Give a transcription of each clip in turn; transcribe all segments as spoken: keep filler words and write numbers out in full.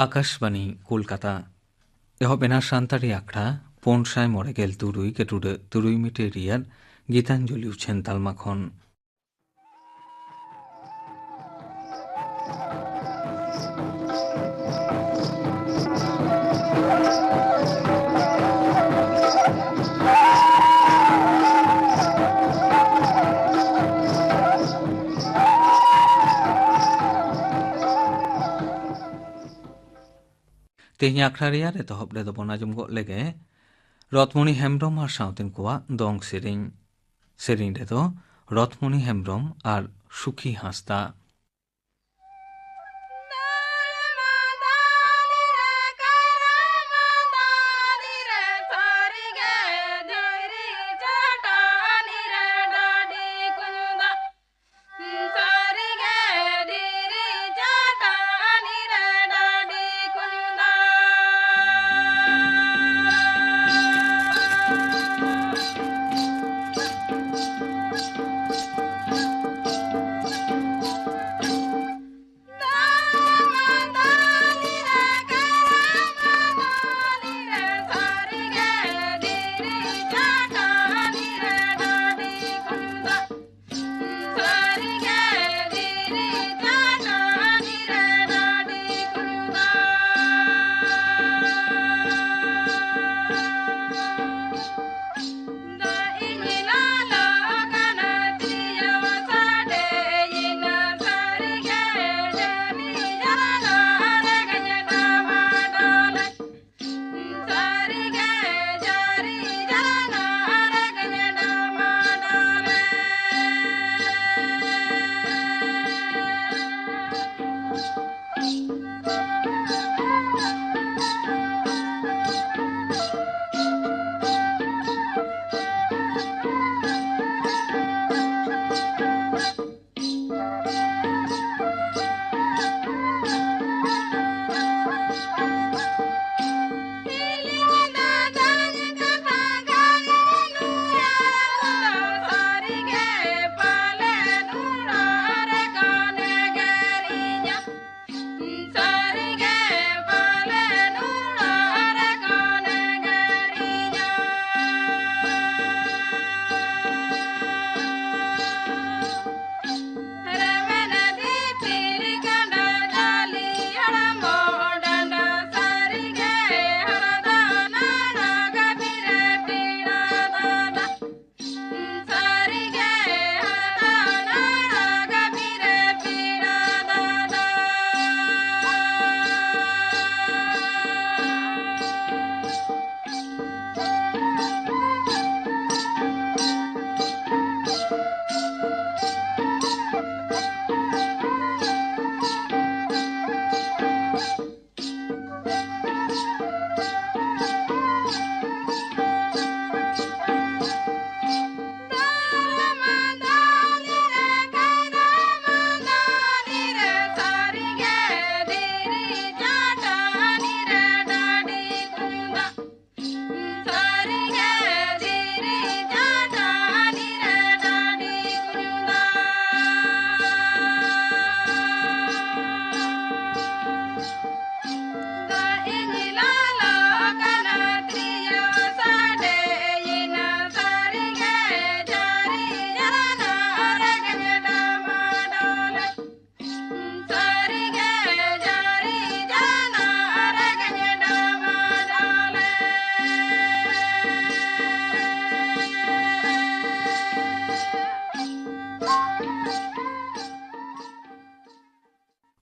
ᱟᱠᱟᱥᱵᱟᱱᱤ ᱠᱳᱞᱠᱟᱛᱟ᱾ ᱮᱦᱚᱵ ᱮᱱᱟ ᱥᱟᱱᱛᱟᱲᱤ ᱟᱠᱷᱲᱟ ᱯᱩᱱ ᱥᱟᱭ ᱢᱚᱬᱮ ᱜᱮᱞ ᱛᱩᱨᱩᱭ ᱜᱮᱴᱩᱰᱟᱹ ᱛᱩᱨᱩᱭ ᱢᱤᱴᱟᱨ ᱨᱮᱭᱟᱜ ᱜᱤᱛᱟᱧᱡᱚᱞᱤ ᱩᱪᱷᱟᱹᱱ ᱛᱟᱞᱢᱟ ᱠᱷᱚᱱ᱾ ᱛᱮᱦᱮᱧ ᱟᱠᱷᱲᱟ ᱨᱮᱭᱟᱜ ᱮᱛᱚᱦᱚᱵ ᱨᱮᱫᱚ ᱵᱚᱱ ᱟᱸᱡᱚᱢ ᱜᱚᱫ ᱞᱮᱜᱮ ᱨᱚᱛᱢᱚᱱᱤ ᱦᱮᱢᱵᱽᱨᱚᱢ ᱟᱨ ᱥᱟᱶᱛᱮᱱ ᱠᱚᱣᱟᱜ ᱫᱚᱝ ᱥᱮᱨᱮᱧ᱾ ᱥᱮᱨᱮᱧ ᱨᱮᱫᱚ ᱨᱚᱛᱢᱚᱱᱤ ᱦᱮᱢᱵᱽᱨᱚᱢ ᱟᱨ ᱥᱩᱠᱷᱤ ᱦᱟᱸᱥᱫᱟ᱾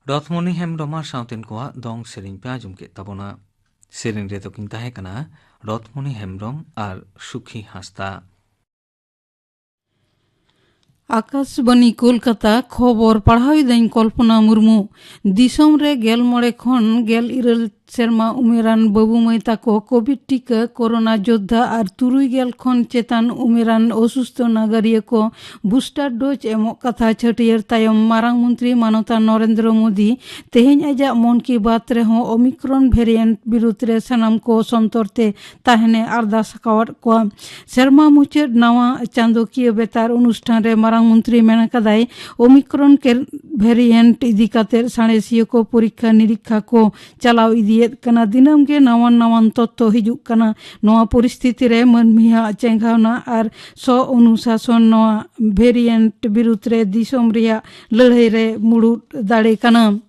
ᱨᱚᱛᱷᱢᱚᱱᱤ ᱦᱮᱢᱵᱽᱨᱚᱢ ᱟᱨ ᱥᱟᱶᱛᱮᱱ ᱠᱚᱣᱟᱜ ᱫᱚᱝ ᱥᱮᱨᱮᱧ ᱯᱮ ᱟᱸᱡᱚᱢ ᱠᱮᱫ ᱛᱟᱵᱚᱱᱟ᱾ ᱥᱮᱨᱮᱧ ᱨᱮᱫᱚ ᱠᱤᱱ ᱛᱟᱦᱮᱸ ᱠᱟᱱᱟ ᱨᱚᱛᱷᱢᱚᱱᱤ ᱦᱮᱢᱵᱽᱨᱚᱢ ᱟᱨ ᱥᱩᱠᱷᱤ ᱦᱟᱸᱥᱫᱟ᱾ ᱟᱠᱟᱥᱵᱟᱱᱤ ᱠᱳᱞᱠᱟᱛᱟ, ᱠᱷᱚᱵᱚᱨ ᱯᱟᱲᱦᱟᱣ ᱮᱫᱟᱹᱧ ᱠᱚᱞᱯᱚᱱᱟ ᱢᱩᱨᱢᱩ᱾ ᱫᱤᱥᱚᱢ ᱨᱮ ᱜᱮᱞ ᱢᱚᱬᱮ ᱠᱷᱚᱱ ᱜᱮᱞ ᱤᱨᱟᱹᱞ ᱥᱮᱨᱢᱟ ᱩᱢᱮᱨᱟᱱ ᱵᱟᱹᱵᱩ ᱢᱟᱹᱭ ᱛᱟᱠᱚ ᱠᱳᱵᱷᱤᱰ ᱴᱤᱠᱟᱹ, ᱠᱳᱨᱳᱱᱟ ᱡᱳᱫᱽᱫᱷᱟ ᱟᱨ ᱛᱩᱨᱩᱭ ᱜᱮᱞ ᱠᱷᱚᱱ ᱪᱮᱛᱟᱱ ᱩᱢᱮᱨᱟᱱ ᱚᱥᱩᱥᱛᱷᱚ ᱱᱟᱜᱟᱨᱤᱭᱟᱹ ᱠᱚ ᱵᱩᱥᱴᱟᱨ ᱰᱳᱡᱽ ᱮᱢᱚᱜ ᱠᱟᱛᱷᱟ ᱪᱷᱟᱹᱴᱭᱟᱹᱨ ᱛᱟᱭᱚᱢ ᱢᱟᱨᱟᱝ ᱢᱚᱱᱛᱨᱤ ᱢᱟᱱᱚᱛᱟ ᱱᱚᱨᱮᱱᱫᱨᱚ ᱢᱳᱫᱤ ᱛᱮᱦᱮᱧ ᱟᱡᱟᱜ ᱢᱚᱱ ᱠᱤ ᱵᱟᱛ ᱨᱮᱦᱚᱸ ᱳᱢᱤᱠᱨᱚᱱ ᱵᱷᱮᱨᱤᱭᱮᱱᱴ ᱵᱤᱨᱩᱫᱽ ᱨᱮ ᱥᱟᱱᱟᱢ ᱠᱚ ᱥᱚᱱᱛᱚᱨ ᱛᱮ ᱛᱟᱦᱮᱱᱮ ᱟᱨᱫᱟᱥ ᱟᱠᱟᱣᱟᱫ ᱠᱚᱣᱟ᱾ ᱥᱮᱨᱢᱟ ᱢᱩᱪᱟᱹᱫ ᱱᱟᱣᱟ ᱪᱟᱸᱫᱚᱠᱤᱭᱟᱹ ᱵᱮᱛᱟᱨ ᱚᱱᱩᱥᱴᱷᱟᱱ ᱨᱮ ᱢᱟᱨᱟᱝ ᱢᱚᱱᱛᱨᱤ ᱢᱮᱱ ᱟᱠᱟᱫᱟᱭ, ᱳᱢᱤᱠᱨᱚᱱ ᱠᱮᱨ-, ᱵᱷᱮᱨᱤᱭᱮᱱᱴ ᱤᱫᱤ ᱠᱟᱛᱮ ᱥᱟᱬᱮᱥᱤᱭᱟᱹ ᱠᱚ ᱯᱚᱨᱤᱠᱠᱷᱟ ᱱᱤᱨᱤᱠᱠᱷᱟ ᱠᱚ ᱪᱟᱞᱟᱣ ᱤᱫᱤᱭᱮᱫ ᱠᱟᱱᱟ᱾ ᱫᱤᱱᱟᱹᱢ ᱜᱮ ᱱᱟᱣᱟᱱ ᱱᱟᱣᱟᱱ ᱛᱚᱛᱛᱷᱚ ᱦᱤᱡᱩᱜ ᱠᱟᱱᱟ᱾ ᱱᱚᱣᱟ ᱯᱚᱨᱤᱥᱛᱷᱤᱛᱤ ᱨᱮ ᱢᱟᱹᱱᱢᱤᱭᱟᱜ ᱪᱮᱸᱜᱷᱟᱣᱱᱟ ᱟᱨ ᱥᱚ ᱚᱱᱩᱥᱟᱥᱚᱱ ᱱᱚᱣᱟ ᱵᱷᱮᱨᱤᱭᱮᱱᱴ ᱵᱤᱨᱩᱫᱽ ᱨᱮ ᱫᱤᱥᱚᱢ ᱨᱮᱭᱟᱜ ᱞᱟᱹᱲᱦᱟᱹᱭ ᱨᱮ ᱢᱩᱲᱩᱫ ᱫᱟᱲᱮ ᱠᱟᱱᱟ᱾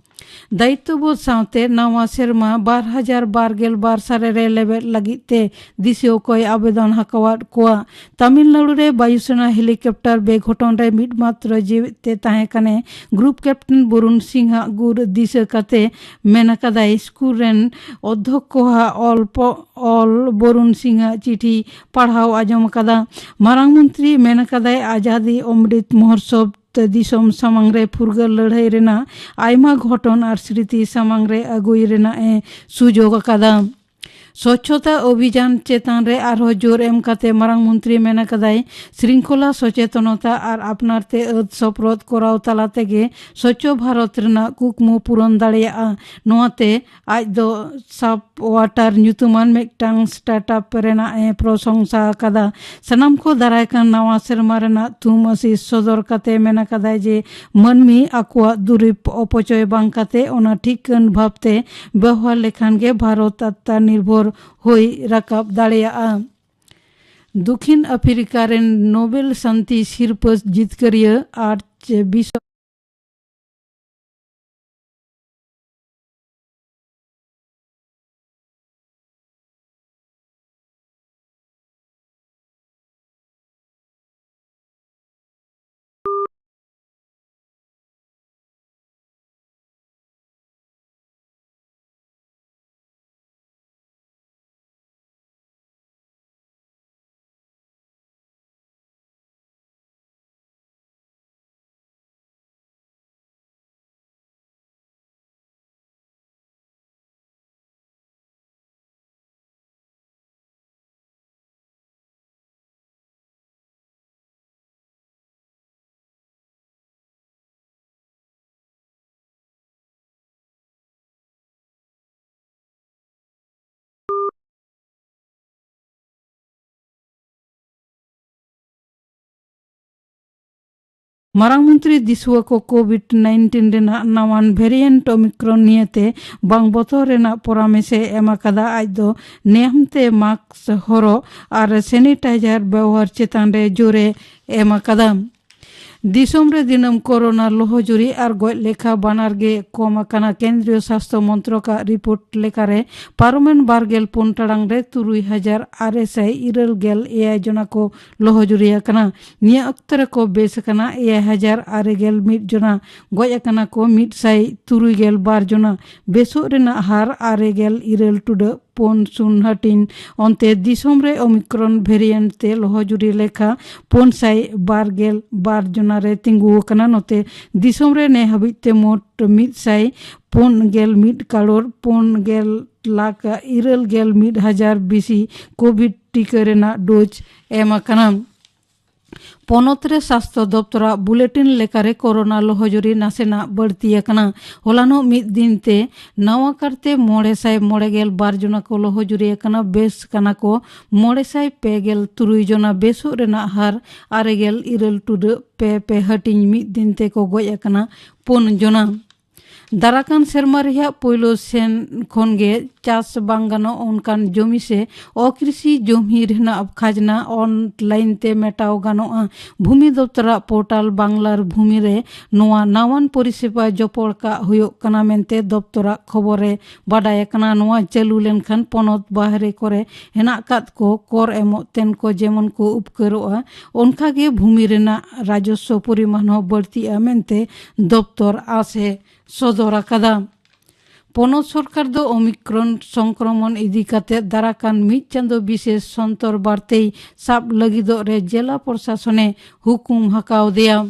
ᱫᱟᱭᱤᱛᱛᱚ ᱵᱳᱫᱷ ᱥᱟᱶᱛᱮ ᱱᱟᱣᱟ ᱥᱮᱨᱢᱟ ᱵᱟᱨ ᱦᱟᱡᱟᱨ ᱵᱟᱨ ᱜᱮᱞ ᱵᱟᱨ ᱥᱟᱞ ᱨᱮ ᱞᱮᱵᱮᱫ ᱞᱟᱹᱜᱤᱫ ᱛᱮ ᱫᱤᱥᱤᱭᱟᱹ ᱠᱚᱭ ᱟᱵᱮᱫᱚᱱ ᱟᱠᱟᱣᱟᱫ ᱠᱚᱣᱟ᱾ ᱛᱟᱢᱤᱞᱱᱟᱲᱩ ᱨᱮ ᱵᱟᱭᱩᱥᱮᱱᱟ ᱦᱮᱞᱤᱠᱚᱯᱴᱟᱨ ᱵᱮᱜᱷᱚᱴᱚᱱ ᱨᱮ ᱢᱤᱫ ᱢᱟᱛᱨᱚ ᱡᱤᱣᱮᱫ ᱛᱮ ᱛᱟᱦᱮᱸ ᱠᱟᱱᱮ ᱜᱨᱩᱯ ᱠᱮᱯᱴᱮᱱ ᱵᱚᱨᱩᱱ ᱥᱤᱝ ᱟᱜ ᱜᱩᱨ ᱫᱤᱥᱟᱹ ᱠᱟᱛᱮ ᱢᱮᱱ ᱟᱠᱟᱫᱟᱭ, ᱥᱠᱩᱞ ᱨᱮᱱ ᱚᱫᱽᱫᱷᱚᱠᱠᱚ ᱟᱜ ᱚᱞ ᱯᱚ-, ᱚᱞ ᱵᱚᱨᱩᱱ ᱥᱤᱝ ᱟᱜ ᱪᱤᱴᱷᱤ ᱯᱟᱲᱦᱟᱣ ᱟᱸᱡᱚᱢ ᱟᱠᱟᱫᱟ᱾ ᱢᱟᱨᱟᱝ ᱢᱚᱱᱛᱨᱤ ᱢᱮᱱ ᱟᱠᱟᱫᱟᱭ, ᱟᱡᱟᱫᱤ ᱚᱢᱨᱤᱛ ᱢᱚᱦᱳᱛᱥᱚᱵ ᱛᱮ ᱫᱤᱥᱚᱢ ᱥᱟᱢᱟᱝ ᱨᱮ ᱯᱷᱩᱨᱜᱟᱹᱞ ᱞᱟᱹᱲᱦᱟᱹᱭ ᱨᱮᱱᱟᱜ ᱟᱭᱢᱟ ᱜᱷᱚᱴᱚᱱ ᱟᱨ ᱥᱨᱤᱛᱤ ᱥᱟᱢᱟᱝ ᱨᱮ ᱟᱹᱜᱩᱭ ᱨᱮᱱᱟᱜ ᱮ ᱥᱩᱡᱳᱜᱽ ᱟᱠᱟᱫᱟ᱾ ᱥᱚᱪᱪᱷᱚᱛᱟ ᱚᱵᱷᱤᱡᱟᱱ ᱪᱮᱛᱟᱱ ᱨᱮ ᱟᱨᱦᱚᱸ ᱡᱳᱨ ᱮᱢ ᱠᱟᱛᱮ ᱢᱟᱨᱟᱝ ᱢᱚᱱᱛᱨᱤ ᱢᱮᱱ ᱟᱠᱟᱫᱟᱭ, ᱥᱨᱤᱝᱠᱷᱚᱞᱟ ᱥᱚᱪᱮᱛᱚᱱᱚᱛᱟ ᱟᱨ ᱟᱯᱱᱟᱨ ᱛᱮ ᱟᱹᱛ ᱥᱚᱯᱨᱚᱫ ᱠᱚᱨᱟᱣ ᱛᱟᱞᱟ ᱛᱮᱜᱮ ᱥᱚᱪᱪᱷᱚ ᱵᱷᱟᱨᱚᱛ ᱨᱮᱱᱟᱜ ᱠᱩᱠᱢᱩ ᱯᱩᱨᱚᱱ ᱫᱟᱲᱮᱭᱟᱜᱼᱟ᱾ ᱱᱚᱣᱟᱛᱮ ᱟᱡ ᱫᱚ ᱥᱟᱯ ᱣᱟᱴᱟᱨ ᱧᱩᱛᱩᱢᱟᱱ ᱢᱤᱫᱴᱟᱝ ᱥᱴᱟᱨᱴᱟᱯ ᱨᱮᱱᱟᱜ ᱮ ᱯᱨᱚᱥᱚᱝᱥᱟ ᱟᱠᱟᱫᱟ᱾ ᱥᱟᱱᱟᱢ ᱠᱚ ᱫᱟᱨᱟᱭ ᱠᱟᱱ ᱱᱟᱣᱟ ᱥᱮᱨᱢᱟ ᱨᱮᱱᱟᱜ ᱛᱷᱩᱢ ᱟᱹᱥᱤᱥ ᱥᱚᱫᱚᱨ ᱠᱟᱛᱮ ᱢᱮᱱ ᱟᱠᱟᱫᱟᱭ ᱡᱮ ᱢᱟᱹᱱᱢᱤ ᱟᱠᱚᱣᱟᱜ ᱫᱩᱨᱤᱵᱽ ᱚᱯᱚᱪᱚᱭ ᱵᱟᱝ ᱠᱟᱛᱮ ᱚᱱᱟ ᱴᱷᱤᱠᱟᱹᱱ ᱵᱷᱟᱵᱽᱛᱮ ᱵᱮᱣᱦᱟᱨ ᱞᱮᱠᱷᱟᱱ ᱜᱮ ᱵᱷᱟᱨᱚᱛ ᱟᱛᱢᱟ ᱱᱤᱨᱵᱷᱚᱨ ᱦᱩᱭ ᱨᱟᱠᱟᱵ ᱫᱟᱲᱮᱭᱟᱜᱼᱟ᱾ ᱫᱚᱠᱷᱤᱱ ᱟᱯᱷᱨᱤᱠᱟ ᱨᱮᱱ ᱱᱳᱵᱮᱞ ᱥᱟᱱᱛᱤ ᱥᱤᱨᱯᱟᱹ ᱡᱤᱛᱠᱟᱹᱨᱤᱭᱟᱹ ᱟᱨ ᱪᱮ ᱵᱤᱥ ᱢᱟᱨᱟᱝ ᱢᱚᱱᱛᱨᱤ ᱫᱤᱥᱩᱣᱟᱹ ᱠᱚ ᱠᱳᱵᱷᱤᱰ ᱱᱟᱭᱤᱱᱴᱤᱱ ᱨᱮᱱᱟᱜ ᱱᱟᱣᱟᱱ ᱵᱷᱮᱨᱤᱭᱮᱱᱴ ᱳᱢᱤᱠᱨᱚᱱ ᱱᱤᱭᱟᱹᱛᱮ ᱵᱟᱝ ᱵᱚᱛᱚᱨ ᱨᱮᱱᱟᱜ ᱯᱚᱨᱟᱢᱮᱥ ᱮ ᱮᱢ ᱟᱠᱟᱫᱟ᱾ ᱟᱡ ᱫᱚ ᱱᱮᱦᱟᱢᱛᱮ ᱢᱟᱥᱠ ᱦᱚᱨᱚᱜ ᱟᱨ ᱥᱮᱱᱤᱴᱟᱭᱡᱟᱨ ᱵᱮᱣᱦᱟᱨ ᱪᱮᱛᱟᱱ ᱨᱮ ᱡᱳᱨ ᱮ ᱮᱢ ᱟᱠᱟᱫᱟ᱾ ᱫᱤᱥᱚᱢ ᱨᱮ ᱫᱤᱱᱟᱹᱢ ᱠᱳᱨᱳᱱᱟ ᱞᱚᱦᱚᱡᱩᱨᱤ ᱟᱨ ᱜᱚᱡ ᱞᱮᱠᱷᱟ ᱵᱟᱱᱟᱨ ᱜᱮ ᱠᱚᱢ ᱟᱠᱟᱱᱟ᱾ ᱠᱮᱱᱫᱨᱤᱭᱚ ᱥᱟᱥᱛᱷᱚ ᱢᱚᱱᱛᱨᱚᱠᱟᱜ ᱨᱤᱯᱳᱨᱴ ᱞᱮᱠᱟᱨᱮ, ᱯᱟᱨᱚᱢᱮᱱ ᱵᱟᱨ ᱜᱮᱞ ᱯᱩᱱ ᱴᱟᱲᱟᱝ ᱨᱮ ᱛᱩᱨᱩᱭ ᱦᱟᱡᱟᱨ ᱟᱨᱮ ᱥᱟᱭ ᱤᱨᱟᱹᱞ ᱜᱮᱞ ᱮᱭᱟᱭ ᱡᱚᱱᱟ ᱠᱚ ᱞᱚᱦᱚᱡᱩᱨᱤ ᱟᱠᱟᱱᱟ᱾ ᱱᱤᱭᱟᱹ ᱚᱠᱛᱚ ᱨᱮᱠᱚ ᱵᱮᱥ ᱟᱠᱟᱱᱟ ᱮᱭᱟᱭ ᱦᱟᱡᱟᱨ ᱟᱨᱮ ᱜᱮᱞ ᱢᱤᱫ ᱡᱚᱱᱟ, ᱜᱚᱡ ᱟᱠᱟᱱᱟ ᱠᱚ ᱢᱤᱫ ᱥᱟᱭ ᱛᱩᱨᱩᱭ ᱜᱮᱞ ᱵᱟᱨ ᱡᱚᱱᱟ᱾ ᱵᱮᱥᱚᱜ ᱨᱮᱱᱟᱜ ᱦᱟᱨ ᱟᱨᱮ ᱜᱮᱞ ᱤᱨᱟᱹᱞ ᱴᱩᱰᱟᱹᱜ ᱯᱩᱱ ᱥᱩᱱ ᱦᱟᱹᱴᱤᱧ᱾ ᱚᱱᱛᱮ ᱫᱤᱥᱚᱢ ᱨᱮ ᱳᱢᱤᱠᱨᱚᱱ ᱵᱷᱮᱨᱤᱭᱮᱱᱴ ᱛᱮ ᱞᱚᱦᱚᱡᱩᱨᱤ ᱞᱮᱠᱷᱟ ᱯᱩᱱ ᱥᱟᱭ ᱵᱟᱨ ᱜᱮᱞ ᱵᱟᱨ ᱡᱚᱱᱟ ᱨᱮ ᱛᱤᱸᱜᱩ ᱟᱠᱟᱱᱟ᱾ ᱱᱚᱛᱮ ᱫᱤᱥᱚᱢ ᱨᱮ ᱱᱮ ᱦᱟᱹᱵᱤᱡ ᱛᱮ ᱢᱳᱴ ᱢᱤᱫ ᱥᱟᱭ ᱯᱩᱱ ᱜᱮᱞ ᱢᱤᱫ ᱠᱟᱨᱳᱲ ᱯᱩᱱ ᱜᱮᱞ ᱞᱟᱠᱷ ᱤᱨᱟᱹᱞ ᱜᱮᱞ ᱢᱤᱫ ᱦᱟᱡᱟᱨ ᱵᱮᱥᱤ ᱠᱳᱵᱷᱤᱰ ᱴᱤᱠᱟᱹ ᱨᱮᱱᱟᱜ ᱰᱳᱡᱽ ᱮᱢ ᱟᱠᱟᱱᱟ᱾ ᱯᱚᱱᱚᱛ ᱨᱮ ᱥᱟᱥᱛᱷᱚ ᱫᱚᱯᱛᱚᱨᱟᱜ ᱵᱩᱞᱮᱴᱤᱱ ᱞᱮᱠᱟᱨᱮ ᱠᱳᱨᱳᱱᱟ ᱞᱚᱦᱚᱡᱩᱨᱤ ᱱᱟᱥᱮᱱᱟᱜ ᱵᱟᱹᱲᱛᱤ ᱟᱠᱟᱱᱟ᱾ ᱦᱚᱞᱟᱱᱚᱜ ᱢᱤᱫ ᱫᱤᱱ ᱛᱮ ᱱᱟᱣᱟ ᱠᱟᱨᱛᱮ ᱢᱚᱬᱮ ᱥᱟᱭ ᱢᱚᱬᱮ ᱜᱮᱞ ᱵᱟᱨ ᱡᱚᱱᱟ ᱠᱚ ᱞᱚᱦᱚᱡᱩᱨᱤ ᱟᱠᱟᱱᱟ, ᱵᱮᱥ ᱠᱟᱱᱟ ᱠᱚ ᱢᱚᱬᱮ ᱥᱟᱭ ᱯᱮ ᱜᱮᱞ ᱛᱩᱨᱩᱭ ᱡᱚᱱᱟ, ᱵᱮᱥᱚᱜ ᱨᱮᱱᱟᱜ ᱦᱟᱨ ᱟᱨᱮ ᱜᱮᱞ ᱤᱨᱟᱹᱞ ᱴᱩᱰᱟᱹᱜ ᱯᱮ ᱯᱮ ᱦᱟᱹᱴᱤᱧ, ᱢᱤᱫ ᱫᱤᱱ ᱛᱮᱠᱚ ᱜᱚᱡ ᱟᱠᱟᱱᱟ ᱯᱩᱱ ᱡᱚᱱᱟ᱾ ᱫᱟᱨᱟᱠᱟᱱ ᱥᱮᱨᱢᱟ ᱨᱮᱭᱟᱜ ᱯᱳᱭᱞᱳ ᱥᱮᱱ ᱠᱷᱚᱱ ᱜᱮ ᱪᱟᱥ ᱵᱟᱝ ᱜᱟᱱᱚᱜ ᱚᱱᱠᱟᱱ ᱡᱚᱢᱤ ᱥᱮ ᱚᱠᱨᱤᱥᱤ ᱡᱚᱢᱤ ᱨᱮᱱᱟᱜ ᱠᱷᱟᱡᱽᱱᱟ ᱚᱱᱞᱟᱭᱤᱱ ᱛᱮ ᱢᱮᱴᱟᱣ ᱜᱟᱱᱚᱜᱼᱟ᱾ ᱵᱷᱩᱢᱤ ᱫᱚᱯᱛᱚᱨᱟᱜ ᱯᱳᱨᱴᱟᱞ ᱵᱟᱝᱞᱟᱨ ᱵᱷᱩᱢᱤ ᱨᱮ ᱱᱚᱣᱟ ᱱᱟᱣᱟᱱ ᱯᱚᱨᱤᱥᱮᱵᱟ ᱡᱚᱯᱚᱲ ᱠᱟᱜ ᱦᱩᱭᱩᱜ ᱠᱟᱱᱟ ᱢᱮᱱᱛᱮ ᱫᱚᱯᱛᱚᱨᱟᱜ ᱠᱷᱚᱵᱚᱨ ᱨᱮ ᱵᱟᱰᱟᱭ ᱟᱠᱟᱱᱟ᱾ ᱱᱚᱣᱟ ᱪᱟᱹᱞᱩ ᱞᱮᱱᱠᱷᱟᱱ ᱯᱚᱱᱚᱛ ᱵᱟᱦᱨᱮ ᱠᱚᱨᱮ ᱦᱮᱱᱟᱜ ᱠᱟᱫ ᱠᱚ ᱠᱚᱨ ᱮᱢᱚᱜ ᱛᱮᱱ ᱠᱚ ᱡᱮᱢᱚᱱ ᱠᱚ ᱩᱯᱠᱟᱹᱨᱚᱜᱼᱟ, ᱚᱱᱠᱟᱜᱮ ᱵᱷᱩᱢᱤ ᱨᱮᱱᱟᱜ ᱨᱟᱡᱚᱥᱣᱚ ᱯᱚᱨᱤᱢᱟᱱ ᱦᱚᱸ ᱵᱟᱹᱲᱛᱤᱜᱼᱟ ᱢᱮᱱᱛᱮ ᱫᱚᱯᱛᱚᱨ ᱟᱥ ᱮ ᱥᱚᱫᱚᱨ ᱟᱠᱟᱫᱟ᱾ ᱯᱚᱱᱚᱛ ᱥᱚᱨᱠᱟᱨ ᱫᱚ ᱳᱢᱤᱠᱨᱚᱱ ᱥᱚᱝᱠᱨᱚᱢᱚᱱ ᱤᱫᱤ ᱠᱟᱛᱮ ᱫᱟᱨᱟᱠᱟᱱ ᱢᱤᱫ ᱪᱟᱸᱫᱚ ᱵᱤᱥᱮᱥ ᱥᱚᱱᱛᱚᱨ ᱵᱟᱨᱛᱮᱭ ᱥᱟᱵ ᱞᱟᱹᱜᱤᱫᱚᱜ ᱨᱮ ᱡᱮᱞᱟ ᱯᱨᱚᱥᱟᱥᱚᱱᱮ ᱦᱩᱠᱩᱢ ᱟᱠᱟᱣᱫᱮᱭᱟ᱾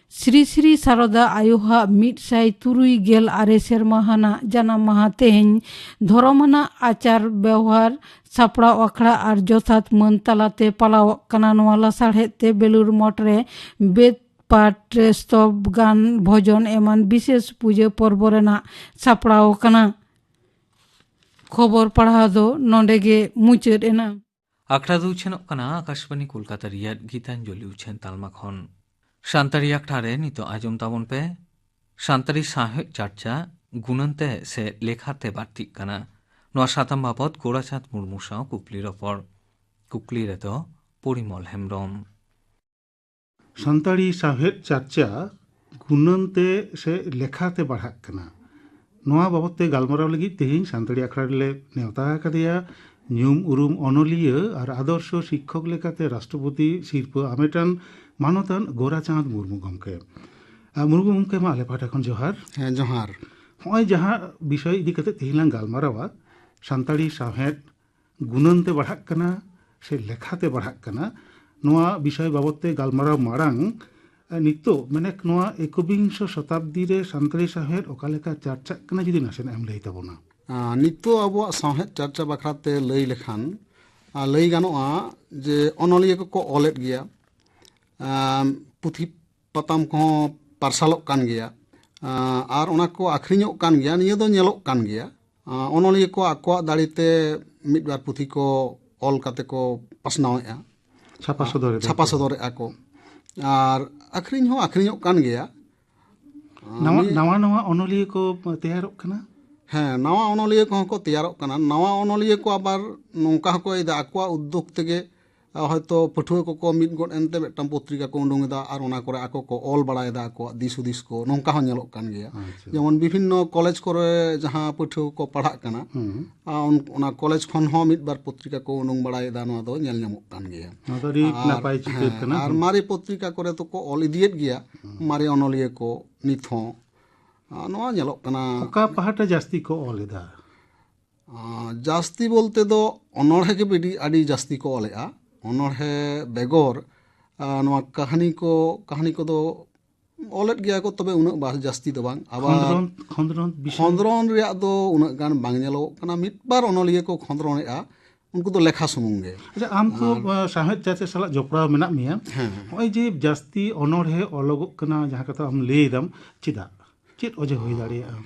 ᱥᱨᱤ ᱥᱨᱤ ᱥᱟᱨᱚᱫᱟ ᱟᱭᱳᱦᱟᱜ ᱢᱤᱫ ᱥᱟᱭ ᱛᱩᱨᱩᱭ ᱜᱮᱞ ᱟᱨᱮ ᱥᱮᱨᱢᱟ ᱦᱟᱱᱟᱜ ᱡᱟᱱᱟᱢ ᱢᱟᱦᱟ ᱛᱮᱦᱮᱧ ᱫᱷᱚᱨᱚᱢ ᱟᱱᱟᱜ ᱟᱪᱟᱨ ᱵᱮᱣᱦᱟᱨ ᱥᱟᱯᱲᱟᱣ ᱟᱠᱷᱲᱟ ᱟᱨ ᱡᱚᱛᱷᱟᱛ ᱢᱟᱹᱱ ᱛᱟᱞᱟᱛᱮ ᱯᱟᱞᱟᱣᱚᱜ ᱠᱟᱱᱟ᱾ ᱱᱚᱣᱟ ᱞᱟᱥᱟᱲᱦᱮᱫ ᱛᱮ ᱵᱮᱞᱩᱨ ᱢᱚᱴᱷ ᱨᱮ ᱵᱮᱫ ᱯᱟᱴ, ᱥᱛᱚᱵ ᱜᱟᱱ, ᱵᱷᱚᱡᱚᱱ ᱮᱢᱟᱱ ᱵᱤᱥᱮᱥ ᱯᱩᱡᱟᱹ ᱯᱚᱨᱵᱚ ᱨᱮᱱᱟᱜ ᱥᱟᱯᱲᱟᱣ ᱟᱠᱟᱱᱟ᱾ ᱠᱷᱚᱵᱚᱨ ᱯᱟᱲᱦᱟᱣ ᱫᱚ ᱱᱚᱰᱮ ᱜᱮ ᱢᱩᱪᱟᱹᱫ ᱮᱱᱟ᱾ ᱟᱠᱷᱲᱟ ᱫᱚ ᱩᱪᱷᱟᱹᱱᱚᱜ ᱠᱟᱱᱟ ᱟᱠᱟᱥᱵᱟᱱᱤ ᱠᱳᱞᱠᱟᱛᱟ ᱨᱮᱭᱟᱜ ᱜᱤᱛᱟᱧᱡᱚᱞᱤ ᱩᱪᱷᱟᱹᱱ ᱛᱟᱞᱢᱟ ᱠᱷᱚᱱ᱾ ᱥᱟᱱᱛᱟᱲᱤ ᱟᱠᱷᱲᱟ ᱨᱮ ᱱᱤᱛᱚᱜ ᱟᱸᱡᱚᱢ ᱛᱟᱵᱚᱱ ᱯᱮ ᱥᱟᱱᱛᱟᱲᱤ ᱥᱟᱶᱦᱮᱫ ᱪᱟᱨᱪᱟ ᱜᱩᱱᱟᱹᱱ ᱛᱮ ᱥᱮ ᱞᱮᱠᱷᱟ ᱛᱮ ᱵᱟᱹᱲᱛᱤᱜ ᱠᱟᱱᱟ᱾ ᱱᱚᱣᱟ ᱥᱟᱛᱟᱢ ᱵᱟᱵᱚᱛ ᱜᱳᱨᱟᱪᱟᱸᱫᱽ ᱢᱩᱨᱢᱩ ᱥᱟᱶ ᱠᱩᱠᱞᱤ ᱨᱚᱯᱚᱲ᱾ ᱠᱩᱠᱞᱤ ᱨᱮᱫᱚ ᱯᱚᱨᱤᱢᱚᱞ ᱦᱮᱢᱵᱨᱚᱢ᱾ ᱥᱟᱱᱛᱟᱲᱤ ᱥᱟᱶᱦᱮᱫ ᱪᱟᱨᱪᱟ ᱜᱩᱱᱟᱹᱱ ᱛᱮ ᱥᱮ ᱞᱮᱠᱷᱟ ᱛᱮ ᱵᱟᱲᱦᱟᱜ ᱠᱟᱱᱟ, ᱱᱚᱣᱟ ᱵᱟᱵᱚᱛ ᱛᱮ ᱜᱟᱞᱢᱟᱨᱟᱣ ᱞᱟᱹᱜᱤᱫ ᱛᱮᱦᱮᱧ ᱥᱟᱱᱛᱟᱲᱤ ᱟᱠᱷᱲᱟ ᱨᱮᱞᱮ ᱱᱮᱣᱛᱟ ᱟᱠᱟᱫᱮᱭᱟ ᱧᱩᱢ ᱩᱨᱩᱢ ᱚᱱᱚᱞᱤᱭᱟᱹ ᱟᱨ ᱟᱫᱚᱨᱥᱚ ᱥᱤᱠᱠᱷᱚᱠ ᱞᱮᱠᱟᱛᱮ ᱨᱟᱥᱴᱨᱚᱯᱚᱛᱤ ᱥᱤᱨᱯᱟᱹ ᱟᱢᱮᱴᱟᱱ ᱢᱟᱱᱚᱛᱟᱱ ᱜᱳᱨᱟᱪᱟᱸᱫᱽ ᱢᱩᱨᱢᱩ ᱜᱚᱢᱠᱮ᱾ ᱟᱨ ᱢᱩᱨᱢᱩ ᱜᱚᱢᱠᱮ, ᱢᱟ ᱟᱞᱮ ᱯᱟᱦᱴᱟ ᱠᱷᱚᱱ ᱡᱚᱦᱟᱨ᱾ ᱦᱮᱸ, ᱡᱚᱦᱟᱨ᱾ ᱱᱚᱜᱼᱚᱭ ᱡᱟᱦᱟᱸ ᱵᱤᱥᱚᱭ ᱤᱫᱤ ᱠᱟᱛᱮ ᱛᱮᱦᱮᱧ ᱞᱟᱝ ᱜᱟᱞᱢᱟᱨᱟᱣᱟ, ᱥᱟᱱᱛᱟᱲᱤ ᱥᱟᱶᱦᱮᱫ ᱜᱩᱱᱟᱹᱱ ᱛᱮ ᱵᱟᱲᱦᱟᱜ ᱠᱟᱱᱟ ᱥᱮ ᱞᱮᱠᱷᱟ ᱛᱮ ᱵᱟᱲᱦᱟᱜ ᱠᱟᱱᱟ, ᱱᱚᱣᱟ ᱵᱤᱥᱚᱭ ᱵᱟᱵᱚᱛ ᱛᱮ ᱜᱟᱞᱢᱟᱨᱟᱣ ᱢᱟᱲᱟᱝ, ᱱᱤᱛᱚᱜ ᱢᱟᱱᱮ ᱱᱚᱣᱟ ᱮᱠᱵᱤᱝᱥᱚ ᱥᱚᱛᱟᱵᱫᱤ ᱨᱮ ᱥᱟᱱᱛᱟᱲᱤ ᱥᱟᱶᱦᱮᱫ ᱚᱠᱟ ᱞᱮᱠᱟ ᱪᱟᱨᱪᱟᱜ ᱠᱟᱱᱟ, ᱡᱩᱫᱤ ᱱᱟᱥᱮᱱᱟᱜ ᱮᱢ ᱞᱟᱹᱭ ᱛᱟᱵᱚᱱᱟ᱾ ᱟᱸ, ᱱᱤᱛᱚᱜ ᱟᱵᱚᱣᱟᱜ ᱥᱟᱶᱦᱮᱫ ᱪᱟᱨᱪᱟ ᱵᱟᱠᱷᱨᱟ ᱛᱮ ᱞᱟᱹᱭ ᱞᱮᱠᱷᱟᱱ, ᱟᱸ, ᱞᱟᱹᱭ ᱜᱟᱱᱚᱜᱼᱟ ᱡᱮ ᱚᱱᱚᱞᱤᱭᱟᱹ ᱠᱚᱠᱚ ᱚᱞᱮᱫ ᱜᱮᱭᱟ, ᱟᱸ, ᱯᱩᱛᱷᱤ ᱯᱟᱛᱟᱢ ᱠᱚᱦᱚᱸ ᱯᱟᱨᱥᱟᱞᱚᱜ ᱠᱟᱱ ᱜᱮᱭᱟ, ᱟᱸ, ᱟᱨ ᱚᱱᱟ ᱠᱚ ᱟᱹᱠᱷᱨᱤᱧᱚᱜ ᱠᱟᱱ ᱜᱮᱭᱟ, ᱱᱤᱭᱟᱹ ᱫᱚ ᱧᱮᱞᱚᱜ ᱠᱟᱱ ᱜᱮᱭᱟ᱾ ᱟᱸ, ᱚᱱᱚᱞᱤᱭᱟᱹ ᱠᱚ ᱟᱠᱚᱣᱟᱜ ᱫᱟᱲᱮ ᱛᱮ ᱢᱤᱫ ᱵᱟᱨ ᱯᱩᱛᱷᱤ ᱠᱚ ᱚᱞ ᱠᱟᱛᱮ ᱠᱚ ᱯᱟᱥᱱᱟᱣᱮᱫᱼᱟ, ᱪᱷᱟᱯᱟ ᱥᱚᱫᱚᱨᱮᱫᱟ ᱪᱷᱟᱯᱟ ᱠᱚ᱾ ᱥᱚᱫᱚᱨᱮᱫᱼᱟ ᱠᱚ, ᱟᱨ ᱟᱹᱠᱷᱨᱤᱧ ᱦᱚᱸ ᱟᱹᱠᱷᱨᱤᱧᱚᱜ ᱠᱟᱱ ᱜᱮᱭᱟ᱾ ᱱᱟᱣᱟ, ᱱᱤᱭᱟᱹ ᱱᱟᱣᱟ ᱱᱟᱣᱟ ᱚᱱᱚᱞᱤᱭᱟᱹ ᱠᱚ ᱛᱮᱭᱟᱨᱚᱜ ᱠᱟᱱᱟ? ᱦᱮᱸ, ᱱᱟᱣᱟ ᱚᱱᱚᱞᱤᱭᱟᱹ ᱠᱚᱦᱚᱸ ᱠᱚ ᱛᱮᱭᱟᱨᱚᱜ ᱠᱟᱱᱟ᱾ ᱱᱟᱣᱟ ᱚᱱᱚᱞᱤᱭᱟᱹ ᱠᱚ ᱟᱵᱟᱨ ᱱᱚᱝᱠᱟ ᱦᱚᱸᱠᱚ ᱤᱭᱟᱹᱭᱮᱫᱟ, ᱟᱠᱚᱣᱟᱜ ᱩᱫᱽᱫᱳᱜᱽ ᱛᱮᱜᱮ, ᱟ, ᱦᱚᱭᱛᱳ ᱯᱟᱹᱴᱷᱩᱣᱟᱹ ᱠᱚᱠᱚ ᱢᱤᱫ ᱜᱚᱫ ᱮᱱᱛᱮ ᱢᱤᱫᱴᱟᱝ ᱯᱚᱛᱨᱤᱠᱟ ᱠᱚ ᱩᱰᱩᱝ ᱮᱫᱟ ᱟᱨ ᱚᱱᱟ ᱠᱚᱨᱮ ᱟᱠᱚ ᱠᱚ ᱚᱞ ᱵᱟᱲᱟᱭᱮᱫᱟ ᱟᱠᱚᱣᱟᱜ ᱫᱤᱥ ᱦᱩᱫᱤᱥ ᱠᱚ, ᱱᱚᱝᱠᱟ ᱦᱚᱸ ᱧᱮᱞᱚᱜ ᱠᱟᱱ ᱜᱮᱭᱟ᱾ ᱟᱪᱪᱷᱟ᱾ ᱡᱮᱢᱚᱱ ᱵᱤᱵᱷᱤᱱᱱᱚ ᱠᱚᱞᱮᱡᱽ ᱠᱚᱨᱮ ᱡᱟᱦᱟᱸ ᱯᱟᱹᱴᱷᱩᱣᱟᱹ ᱠᱚ ᱯᱟᱲᱦᱟᱜ ᱠᱟᱱᱟ, ᱦᱩᱸ᱾ ᱟ, ᱩᱱ-, ᱚᱱᱟ ᱠᱚᱞᱮᱡᱽ ᱠᱷᱚᱱ ᱦᱚᱸ ᱢᱤᱫ ᱵᱟᱨ ᱯᱚᱛᱨᱤᱠᱟ ᱠᱚ ᱩᱰᱩᱝ ᱵᱟᱲᱟᱭᱮᱫᱟ, ᱱᱚᱣᱟ ᱫᱚ ᱧᱮᱞ ᱧᱟᱢᱚᱜ ᱠᱟᱱ ᱜᱮᱭᱟ᱾ ᱱᱚᱣᱟ ᱫᱚ ᱟᱹᱰᱤ ᱟᱨ, ᱱᱟᱯᱟᱭ ᱪᱤᱛᱟᱹᱨ ᱦᱮᱸ, ᱠᱟᱱᱟ᱾ ᱟᱨ ᱦᱩᱸ᱾ ᱢᱟᱨᱮ ᱯᱚᱛᱨᱤᱠᱟ ᱠᱚᱨᱮ ᱫᱚᱠᱚ ᱚᱞ ᱤᱫᱤᱭᱮᱫ ᱜᱮᱭᱟ, ᱦᱩᱸ᱾ ᱢᱟᱨᱮ ᱚᱱᱚᱞᱤᱭᱟᱹ ᱠᱚ ᱱᱤᱛ ᱦᱚᱸ᱾ ᱟ, ᱱᱚᱣᱟ ᱧᱮᱞᱚᱜ ᱠᱟᱱᱟ᱾ ᱚᱠᱟ ᱯᱟᱦᱴᱟ ᱡᱟᱹᱥᱛᱤ ᱠᱚ ᱚᱞ ᱮᱫᱟ? ᱟ, ᱡᱟᱹᱥᱛᱤ ᱵᱚᱞᱛᱮ ᱫᱚ ᱚᱱᱚᱬᱦᱮ ᱜᱮ ᱟᱹᱰᱤ, ᱟᱹᱰᱤ ᱡᱟᱹᱥᱛᱤ ᱠᱚ ᱚᱞᱮᱜᱼᱟ᱾ ᱚᱱᱚᱬᱦᱮ ᱵᱮᱜᱚᱨ, ᱟ, ᱱᱚᱣᱟ ᱠᱟᱹᱦᱱᱤ ᱠᱚ, ᱠᱟᱹᱦᱱᱤ ᱠᱚᱫᱚ ᱚᱞᱮᱫ ᱜᱮᱭᱟ ᱠᱚ, ᱛᱚᱵᱮ ᱩᱱᱟᱹᱜ ᱵᱟ-, ᱡᱟᱹᱥᱛᱤ ᱫᱚ ᱵᱟᱝ᱾ ᱟᱵᱟᱨ ᱠᱷᱚᱸᱫᱽᱨᱚᱱ, ᱠᱷᱚᱸᱫᱽᱨᱚᱱ ᱵᱤᱥᱚᱭ? ᱠᱷᱚᱸᱫᱽᱨᱚᱱ ᱨᱮᱭᱟᱜ ᱫᱚ ᱩᱱᱟᱹᱜ ᱜᱟᱱ ᱵᱟᱝ ᱧᱮᱞᱚᱜᱚᱜ ᱠᱟᱱᱟ᱾ ᱢᱤᱫ ᱵᱟᱨ ᱚᱱᱚᱞᱤᱭᱟᱹ ᱠᱚ ᱠᱷᱚᱸᱫᱽᱨᱚᱱᱮᱜᱼᱟ, ᱩᱱᱠᱩ ᱫᱚ ᱞᱮᱠᱷᱟ ᱥᱩᱢᱩᱝ ᱜᱮ᱾ ᱟᱪᱪᱷᱟ, ᱟᱢ ᱛᱚ, ᱟᱨ ᱟ, ᱥᱟᱶᱦᱮᱫ ᱪᱟᱨᱪᱟ ᱥᱟᱞᱟᱜ ᱡᱚᱯᱲᱟᱣ ᱢᱮᱱᱟᱜ ᱢᱮᱭᱟ᱾ ᱦᱮᱸ᱾ ᱱᱚᱜᱼᱚᱭ ᱡᱮ ᱡᱟᱹᱥᱛᱤ ᱚᱱᱚᱬᱦᱮ ᱚᱞᱚᱜᱚᱜ ᱠᱟᱱᱟ, ᱡᱟᱦᱟᱸ ᱠᱟᱛᱷᱟ ᱟᱢ ᱞᱟᱹᱭ ᱮᱫᱟᱢ, ᱪᱮᱫᱟᱜ? ᱪᱮᱫ ᱚᱡᱮ ᱦᱩᱭ ᱫᱟᱲᱮᱭᱟᱜᱼᱟ?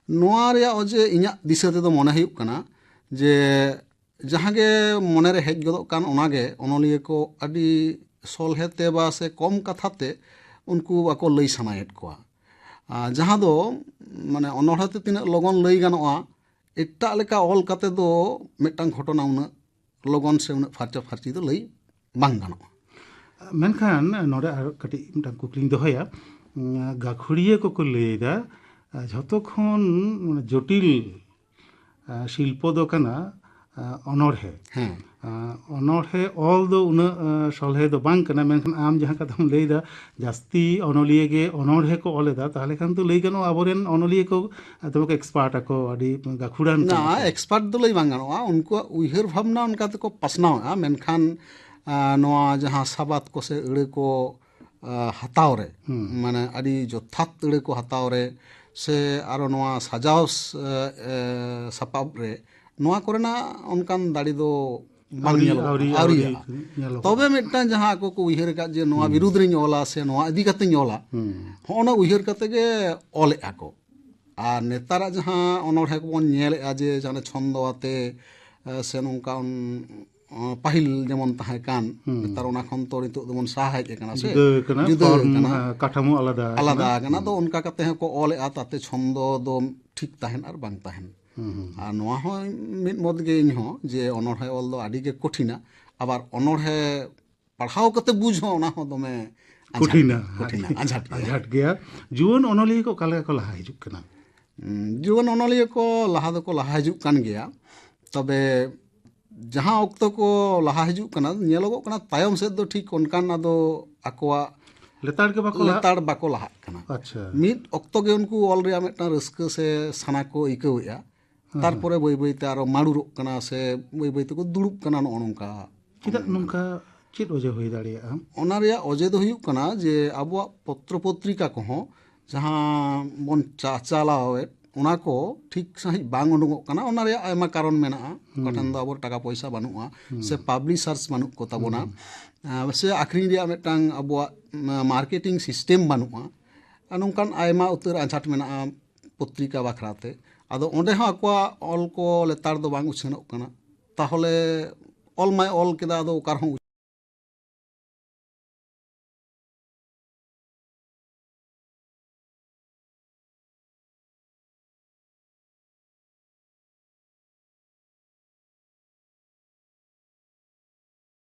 ᱱᱚᱣᱟ ᱨᱮᱭᱟᱜ ᱚᱡᱮ ᱤᱧᱟᱹᱜ ᱫᱤᱥᱟᱹ ᱛᱮᱫᱚ ᱢᱚᱱᱮ ᱦᱩᱭᱩᱜ ᱠᱟᱱᱟ ᱡᱮ ᱡᱟᱦᱟᱸ ᱜᱮ ᱢᱚᱱᱮᱨᱮ ᱦᱮᱡ ᱜᱚᱫᱚᱜ ᱠᱟᱱ, ᱚᱱᱟᱜᱮ ᱚᱱᱚᱞᱤᱭᱟᱹ ᱠᱚ ᱟᱹᱰᱤ ᱥᱚᱞᱦᱮ ᱛᱮ ᱵᱟ ᱥᱮ ᱠᱚᱢ ᱠᱟᱛᱷᱟ ᱛᱮ ᱩᱱᱠᱩ ᱵᱟᱠᱚ ᱞᱟᱹᱭ ᱥᱟᱱᱟᱭᱮᱫ ᱠᱚᱣᱟ᱾ ᱟᱨ ᱡᱟᱦᱟᱸ ᱫᱚ ᱢᱟᱱᱮ ᱚᱱᱚᱬᱦᱮ ᱛᱮ ᱛᱤᱱᱟᱹᱜ ᱞᱚᱜᱚᱱ ᱞᱟᱹᱭ ᱜᱟᱱᱚᱜᱼᱟ, ᱮᱴᱟᱜ ᱞᱮᱠᱟ ᱚᱞ ᱠᱟᱛᱮ ᱫᱚ ᱢᱤᱫᱴᱟᱝ ᱜᱷᱚᱴᱚᱱᱟ ᱩᱱᱟᱹᱜ ᱞᱚᱜᱚᱱ ᱥᱮ ᱩᱱᱟᱹᱜ ᱯᱷᱟᱨᱪᱟ ᱯᱷᱟᱨᱪᱤ ᱫᱚ ᱞᱟᱹᱭ ᱵᱟᱝ ᱜᱟᱱᱚᱜᱼᱟ᱾ ᱢᱮᱱᱠᱷᱟᱱ ᱱᱚᱰᱮ ᱟᱨ ᱠᱟᱹᱴᱤᱡ ᱢᱤᱫᱴᱟᱝ ᱠᱩᱠᱞᱤᱧ ᱫᱚᱦᱚᱭᱟ᱾ ᱩᱸ, ᱜᱟᱹᱠᱷᱩᱲᱤᱭᱟᱹ ᱠᱚᱠᱚ ᱞᱟᱹᱭᱫᱟ, ᱡᱷᱚᱛᱚ ᱠᱷᱚᱱ ᱡᱚᱴᱤᱞ ᱟ, ᱥᱤᱞᱯᱚ ᱫᱚ ᱠᱟᱱᱟ, ᱟ, ᱚᱱᱚᱬᱦᱮ᱾ ᱦᱮᱸ᱾ ᱟ, ᱚᱱᱚᱬᱦᱮ ᱚᱞ ᱫᱚ ᱩᱱᱟᱹᱜ, ᱟ, ᱥᱚᱞᱦᱮ ᱫᱚ ᱵᱟᱝ ᱠᱟᱱᱟ, ᱢᱮᱱᱠᱷᱟᱱ ᱟᱢ ᱡᱟᱦᱟᱸ ᱠᱟᱛᱷᱟᱢ ᱞᱟᱹᱭᱫᱟ, ᱡᱟᱹᱥᱛᱤ ᱚᱱᱚᱞᱤᱭᱟᱹ ᱜᱮ ᱚᱱᱚᱬᱦᱮ ᱠᱚ ᱚᱞ ᱮᱫᱟ, ᱛᱟᱦᱚᱞᱮ ᱠᱷᱟᱱ ᱫᱚ ᱞᱟᱹᱭ ᱜᱟᱱᱚᱜᱼᱟ ᱟᱵᱚᱨᱮᱱ ᱚᱱᱚᱞᱤᱭᱟᱹ ᱠᱚ ᱫᱚᱢᱮ ᱠᱚ ᱮᱠᱥᱯᱟᱨᱴ ᱟᱠᱚ, ᱟᱹᱰᱤ ᱜᱟᱹᱠᱷᱩᱲᱟᱱ ᱠᱟᱱᱟ ᱱᱟ ᱠᱚ᱾ ᱮᱠᱥᱯᱟᱨᱴ ᱫᱚ ᱞᱟᱹᱭ ᱵᱟᱝ ᱜᱟᱱᱚᱜᱼᱟ, ᱩᱱᱠᱩᱣᱟᱜ ᱩᱭᱦᱟᱹᱨ ᱵᱷᱟᱵᱽᱱᱟ ᱚᱱᱠᱟ ᱛᱮᱠᱚ ᱯᱟᱥᱱᱟᱣᱮᱫᱼᱟ, ᱢᱮᱱᱠᱷᱟᱱ ᱟ, ᱱᱚᱣᱟ ᱡᱟᱦᱟᱸ ᱥᱟᱵᱟᱫ ᱠᱚ ᱥᱮ ᱟᱹᱲᱟᱹ ᱠᱚ ᱟ, ᱦᱟᱛᱟᱣ ᱨᱮ, ᱢᱟᱱᱮ ᱟᱹᱰᱤ ᱡᱚᱛᱷᱟᱛ ᱟᱹᱲᱟᱹ ᱠᱚ ᱦᱟᱛᱟᱣ ᱨᱮ, ᱥᱮ ᱟᱨᱚ ᱱᱚᱣᱟ ᱥᱟᱡᱟᱣ ᱥ-, ᱮ, ᱮ, ᱥᱟᱯᱟᱵ ᱨᱮ ᱱᱚᱣᱟ ᱠᱚᱨᱮᱱᱟᱜ ᱚᱱᱠᱟᱱ ᱫᱟᱲᱮ ᱫᱚ ᱵᱟᱝ ᱟᱹᱣᱨᱤ, ᱧᱮᱞᱚᱜ ᱟᱹᱣᱨᱤ, ᱠᱟᱱᱟ, ᱟᱹᱣᱨᱤ ᱟᱹᱣᱨᱤ ᱧᱮᱞᱚᱜ ᱧᱮᱞᱚᱜ ᱠᱟᱱᱟ᱾ ᱛᱚᱵᱮ ᱢᱤᱫᱴᱟᱝ ᱡᱟᱦᱟᱸ ᱟᱠᱚ ᱠᱚ ᱩᱭᱦᱟᱹᱨ ᱟᱠᱟᱫ ᱡᱮ ᱱᱚᱣᱟ ᱵᱤᱨᱩᱫᱽ ᱨᱤᱧ ᱚᱞᱟ ᱥᱮ ᱱᱚᱣᱟ ᱤᱫᱤ ᱠᱟᱛᱮᱧ ᱚᱞᱟ, ᱦᱚᱸᱜᱼᱚ ᱱᱟ ᱩᱭᱦᱟᱹᱨ ᱠᱟᱛᱮ ᱜᱮ ᱚᱞᱮᱫᱼᱟ ᱠᱚ᱾ ᱟᱨ ᱱᱮᱛᱟᱨᱟᱜ ᱡᱟᱦᱟᱸ ᱚᱱᱚᱬᱦᱮ ᱠᱚᱵᱚᱱ ᱧᱮᱞᱮᱫᱼᱟ ᱡᱮ ᱡᱟᱦᱟᱸ ᱪᱷᱚᱱᱫᱚ ᱟᱛᱮ, ᱮ, ᱥᱮ ᱱᱚᱝᱠᱟ ᱚᱱ-, ᱚ, ᱯᱟᱹᱦᱤᱞ ᱡᱮᱢᱚᱱ ᱛᱟᱦᱮᱸ ᱠᱟᱱ, ᱱᱮᱛᱟᱨ ᱚᱱᱟ ᱠᱷᱚᱱ ᱛᱚ ᱱᱤᱛᱚᱜ ᱫᱚᱵᱚᱱ ᱥᱟᱦᱟ ᱦᱮᱡ ᱟᱠᱟᱱᱟ ᱥᱮ᱾ ᱡᱩᱫᱟᱹ ᱠᱟᱱᱟ, ᱡᱩᱫᱟᱹ ᱯᱷᱚᱨᱢ, ᱠᱟᱱᱟ᱾ ᱦᱮᱸ, ᱠᱟᱴᱷᱟᱢᱳ ᱟᱞᱟᱫᱟ ᱟᱠᱟᱱᱟ᱾ ᱟᱞᱟᱫᱟ ᱟᱠᱟᱱᱟ᱾ ᱟᱫᱚ ᱚᱱᱠᱟ ᱠᱟᱛᱮ ᱦᱚᱸᱠᱚ ᱚᱞᱮᱫᱼᱟ, ᱛᱟᱛᱮ ᱪᱷᱚᱱᱫᱚ ᱫᱚ ᱴᱷᱤᱠ ᱛᱟᱦᱮᱱ ᱟᱨ ᱵᱟᱝ ᱛᱟᱦᱮᱱ᱾ ᱟᱨ ᱱᱚᱣᱟ ᱦᱚᱸ ᱢᱤᱫ ᱢᱚᱛ ᱜᱮ ᱤᱧ ᱦᱚᱸ, ᱡᱮ ᱚᱱᱚᱬᱦᱮ ᱚᱞ ᱫᱚ ᱟᱹᱰᱤ ᱜᱮ ᱠᱚᱴᱷᱤᱱᱟ, ᱟᱵᱟᱨ ᱚᱱᱚᱬᱦᱮ ᱯᱟᱲᱦᱟᱣ ᱠᱟᱛᱮ ᱵᱩᱡᱽ ᱦᱚᱸ ᱚᱱᱟ ᱦᱚᱸ ᱫᱚᱢᱮ ᱟᱸᱡᱷᱟᱴ, ᱠᱚᱴᱷᱤᱱᱟ᱾ ᱠᱚᱴᱷᱤᱱᱟ, ᱟᱸᱡᱷᱟᱴ ᱜᱮᱭᱟ᱾ ᱟᱸᱡᱷᱟᱴ ᱜᱮᱭᱟ᱾ ᱡᱩᱣᱟᱹᱱ ᱚᱱᱚᱞᱤᱭᱟᱹ ᱠᱚ ᱚᱠᱟ ᱞᱮᱠᱟ ᱠᱚ ᱞᱟᱦᱟ ᱦᱤᱡᱩᱜ ᱠᱟᱱᱟ? ᱩᱸ, ᱡᱩᱣᱟᱹᱱ ᱚᱱᱚᱞᱤᱭᱟᱹ ᱠᱚ ᱞᱟᱦᱟ ᱫᱚᱠᱚ ᱞᱟᱦᱟ ᱦᱤᱡᱩᱜ ᱠᱟᱱ ᱜᱮᱭᱟ, ᱛᱚᱵᱮ ᱡᱟᱦᱟᱸ ᱚᱠᱛᱚ ᱠᱚ ᱞᱟᱦᱟ ᱦᱤᱡᱩᱜ ᱠᱟᱱᱟ, ᱧᱮᱞᱚᱜᱚᱜ ᱠᱟᱱᱟ ᱛᱟᱭᱚᱢ ᱥᱮᱫ ᱫᱚ ᱴᱷᱤᱠ ᱚᱱᱠᱟᱱ ᱟᱫᱚ ᱟᱠᱚᱣᱟᱜ ᱞᱮᱛᱟᱲ ᱜᱮ ᱵᱟᱠᱚ ᱞᱟᱦᱟᱜ? ᱞᱮᱛᱟᱲ ᱵᱟᱠᱚ ᱞᱟᱦᱟᱜ ᱠᱟᱱᱟ᱾ ᱟᱪᱪᱷᱟ᱾ ᱢᱤᱫ ᱚᱠᱛᱚ ᱜᱮ ᱩᱱᱠᱩ ᱚᱞ ᱨᱮᱭᱟᱜ ᱢᱤᱫᱴᱟᱝ ᱨᱟᱹᱥᱠᱟᱹ ᱥᱮ ᱥᱟᱱᱟ ᱠᱚ ᱟᱹᱭᱠᱟᱹᱣᱮᱫᱼᱟ, ᱛᱟᱨᱯᱚᱨᱮ ᱵᱟᱹᱭ ᱵᱟᱹᱭᱛᱮ ᱟᱨᱚ ᱢᱟᱹᱨᱩᱨᱚᱜ ᱠᱟᱱᱟ ᱥᱮ ᱵᱟᱹᱭ ᱵᱟᱹᱭ ᱛᱮᱠᱚ ᱫᱩᱲᱩᱵ ᱠᱟᱱᱟ, ᱱᱚᱜᱼᱚ ᱱᱚᱝᱠᱟ᱾ ᱪᱮᱫᱟᱜ ᱱᱚᱝᱠᱟ, ᱪᱮᱫ ᱚᱡᱮ ᱦᱩᱭ ᱫᱟᱲᱮᱭᱟᱜᱼᱟ? ᱚᱱᱟ ᱨᱮᱭᱟᱜ ᱚᱡᱮ ᱫᱚ ᱦᱩᱭᱩᱜ ᱠᱟᱱᱟ ᱡᱮ ᱟᱵᱚᱣᱟᱜ ᱯᱚᱛᱨᱚ ᱯᱚᱛᱨᱤᱠᱟ ᱠᱚᱦᱚᱸ ᱡᱟᱦᱟᱸ ᱵᱚᱱ ᱪᱟᱪᱟᱞᱟᱣᱮᱫ, ᱚᱱᱟ ᱠᱚ ᱴᱷᱤᱠ ᱥᱟᱺᱦᱤᱡ ᱵᱟᱝ ᱩᱰᱩᱠᱚᱜ ᱠᱟᱱᱟ᱾ ᱚᱱᱟ ᱨᱮᱭᱟᱜ ᱟᱭᱢᱟ ᱠᱟᱨᱚᱱ ᱢᱮᱱᱟᱜᱼᱟ᱾ ᱚᱠᱟ ᱴᱷᱮᱱ ᱫᱚ ᱟᱵᱚ ᱴᱟᱠᱟ ᱯᱚᱭᱥᱟ ᱵᱟᱹᱱᱩᱜᱼᱟ, ᱥᱮ ᱯᱟᱵᱽᱞᱤᱥᱟᱨᱥ ᱵᱟᱹᱱᱩᱜ ᱠᱚ ᱛᱟᱵᱚᱱᱟ, ᱟᱨ ᱥᱮ ᱟᱠᱷᱨᱤᱧ ᱨᱮᱭᱟᱜ ᱢᱤᱫᱴᱟᱝ ᱟᱵᱚᱣᱟᱜ ᱢᱟᱨᱠᱮᱴᱤᱝ ᱥᱤᱥᱴᱮᱢ ᱵᱟᱹᱱᱩᱜᱼᱟ᱾ ᱟᱨ ᱱᱚᱝᱠᱟᱱ ᱟᱭᱢᱟ ᱩᱛᱟᱹᱨ ᱟᱸᱡᱷᱟᱴ ᱢᱮᱱᱟᱜᱼᱟ ᱯᱚᱛᱨᱤᱠᱟ ᱵᱟᱠᱷᱨᱟ ᱛᱮ᱾ ᱟᱫᱚ ᱚᱸᱰᱮ ᱦᱚᱸ ᱟᱠᱚᱣᱟᱜ ᱚᱞ ᱠᱚ ᱞᱮᱛᱟᱲ ᱫᱚ ᱵᱟᱝ ᱩᱪᱷᱟᱹᱱᱚᱜ ᱠᱟᱱᱟ᱾ ᱛᱟᱦᱚᱞᱮ ᱚᱞ ᱢᱟᱭ ᱚᱞ ᱠᱮᱫᱟ, ᱟᱫᱚ ᱚᱠᱟ ᱨᱮᱦᱚᱸ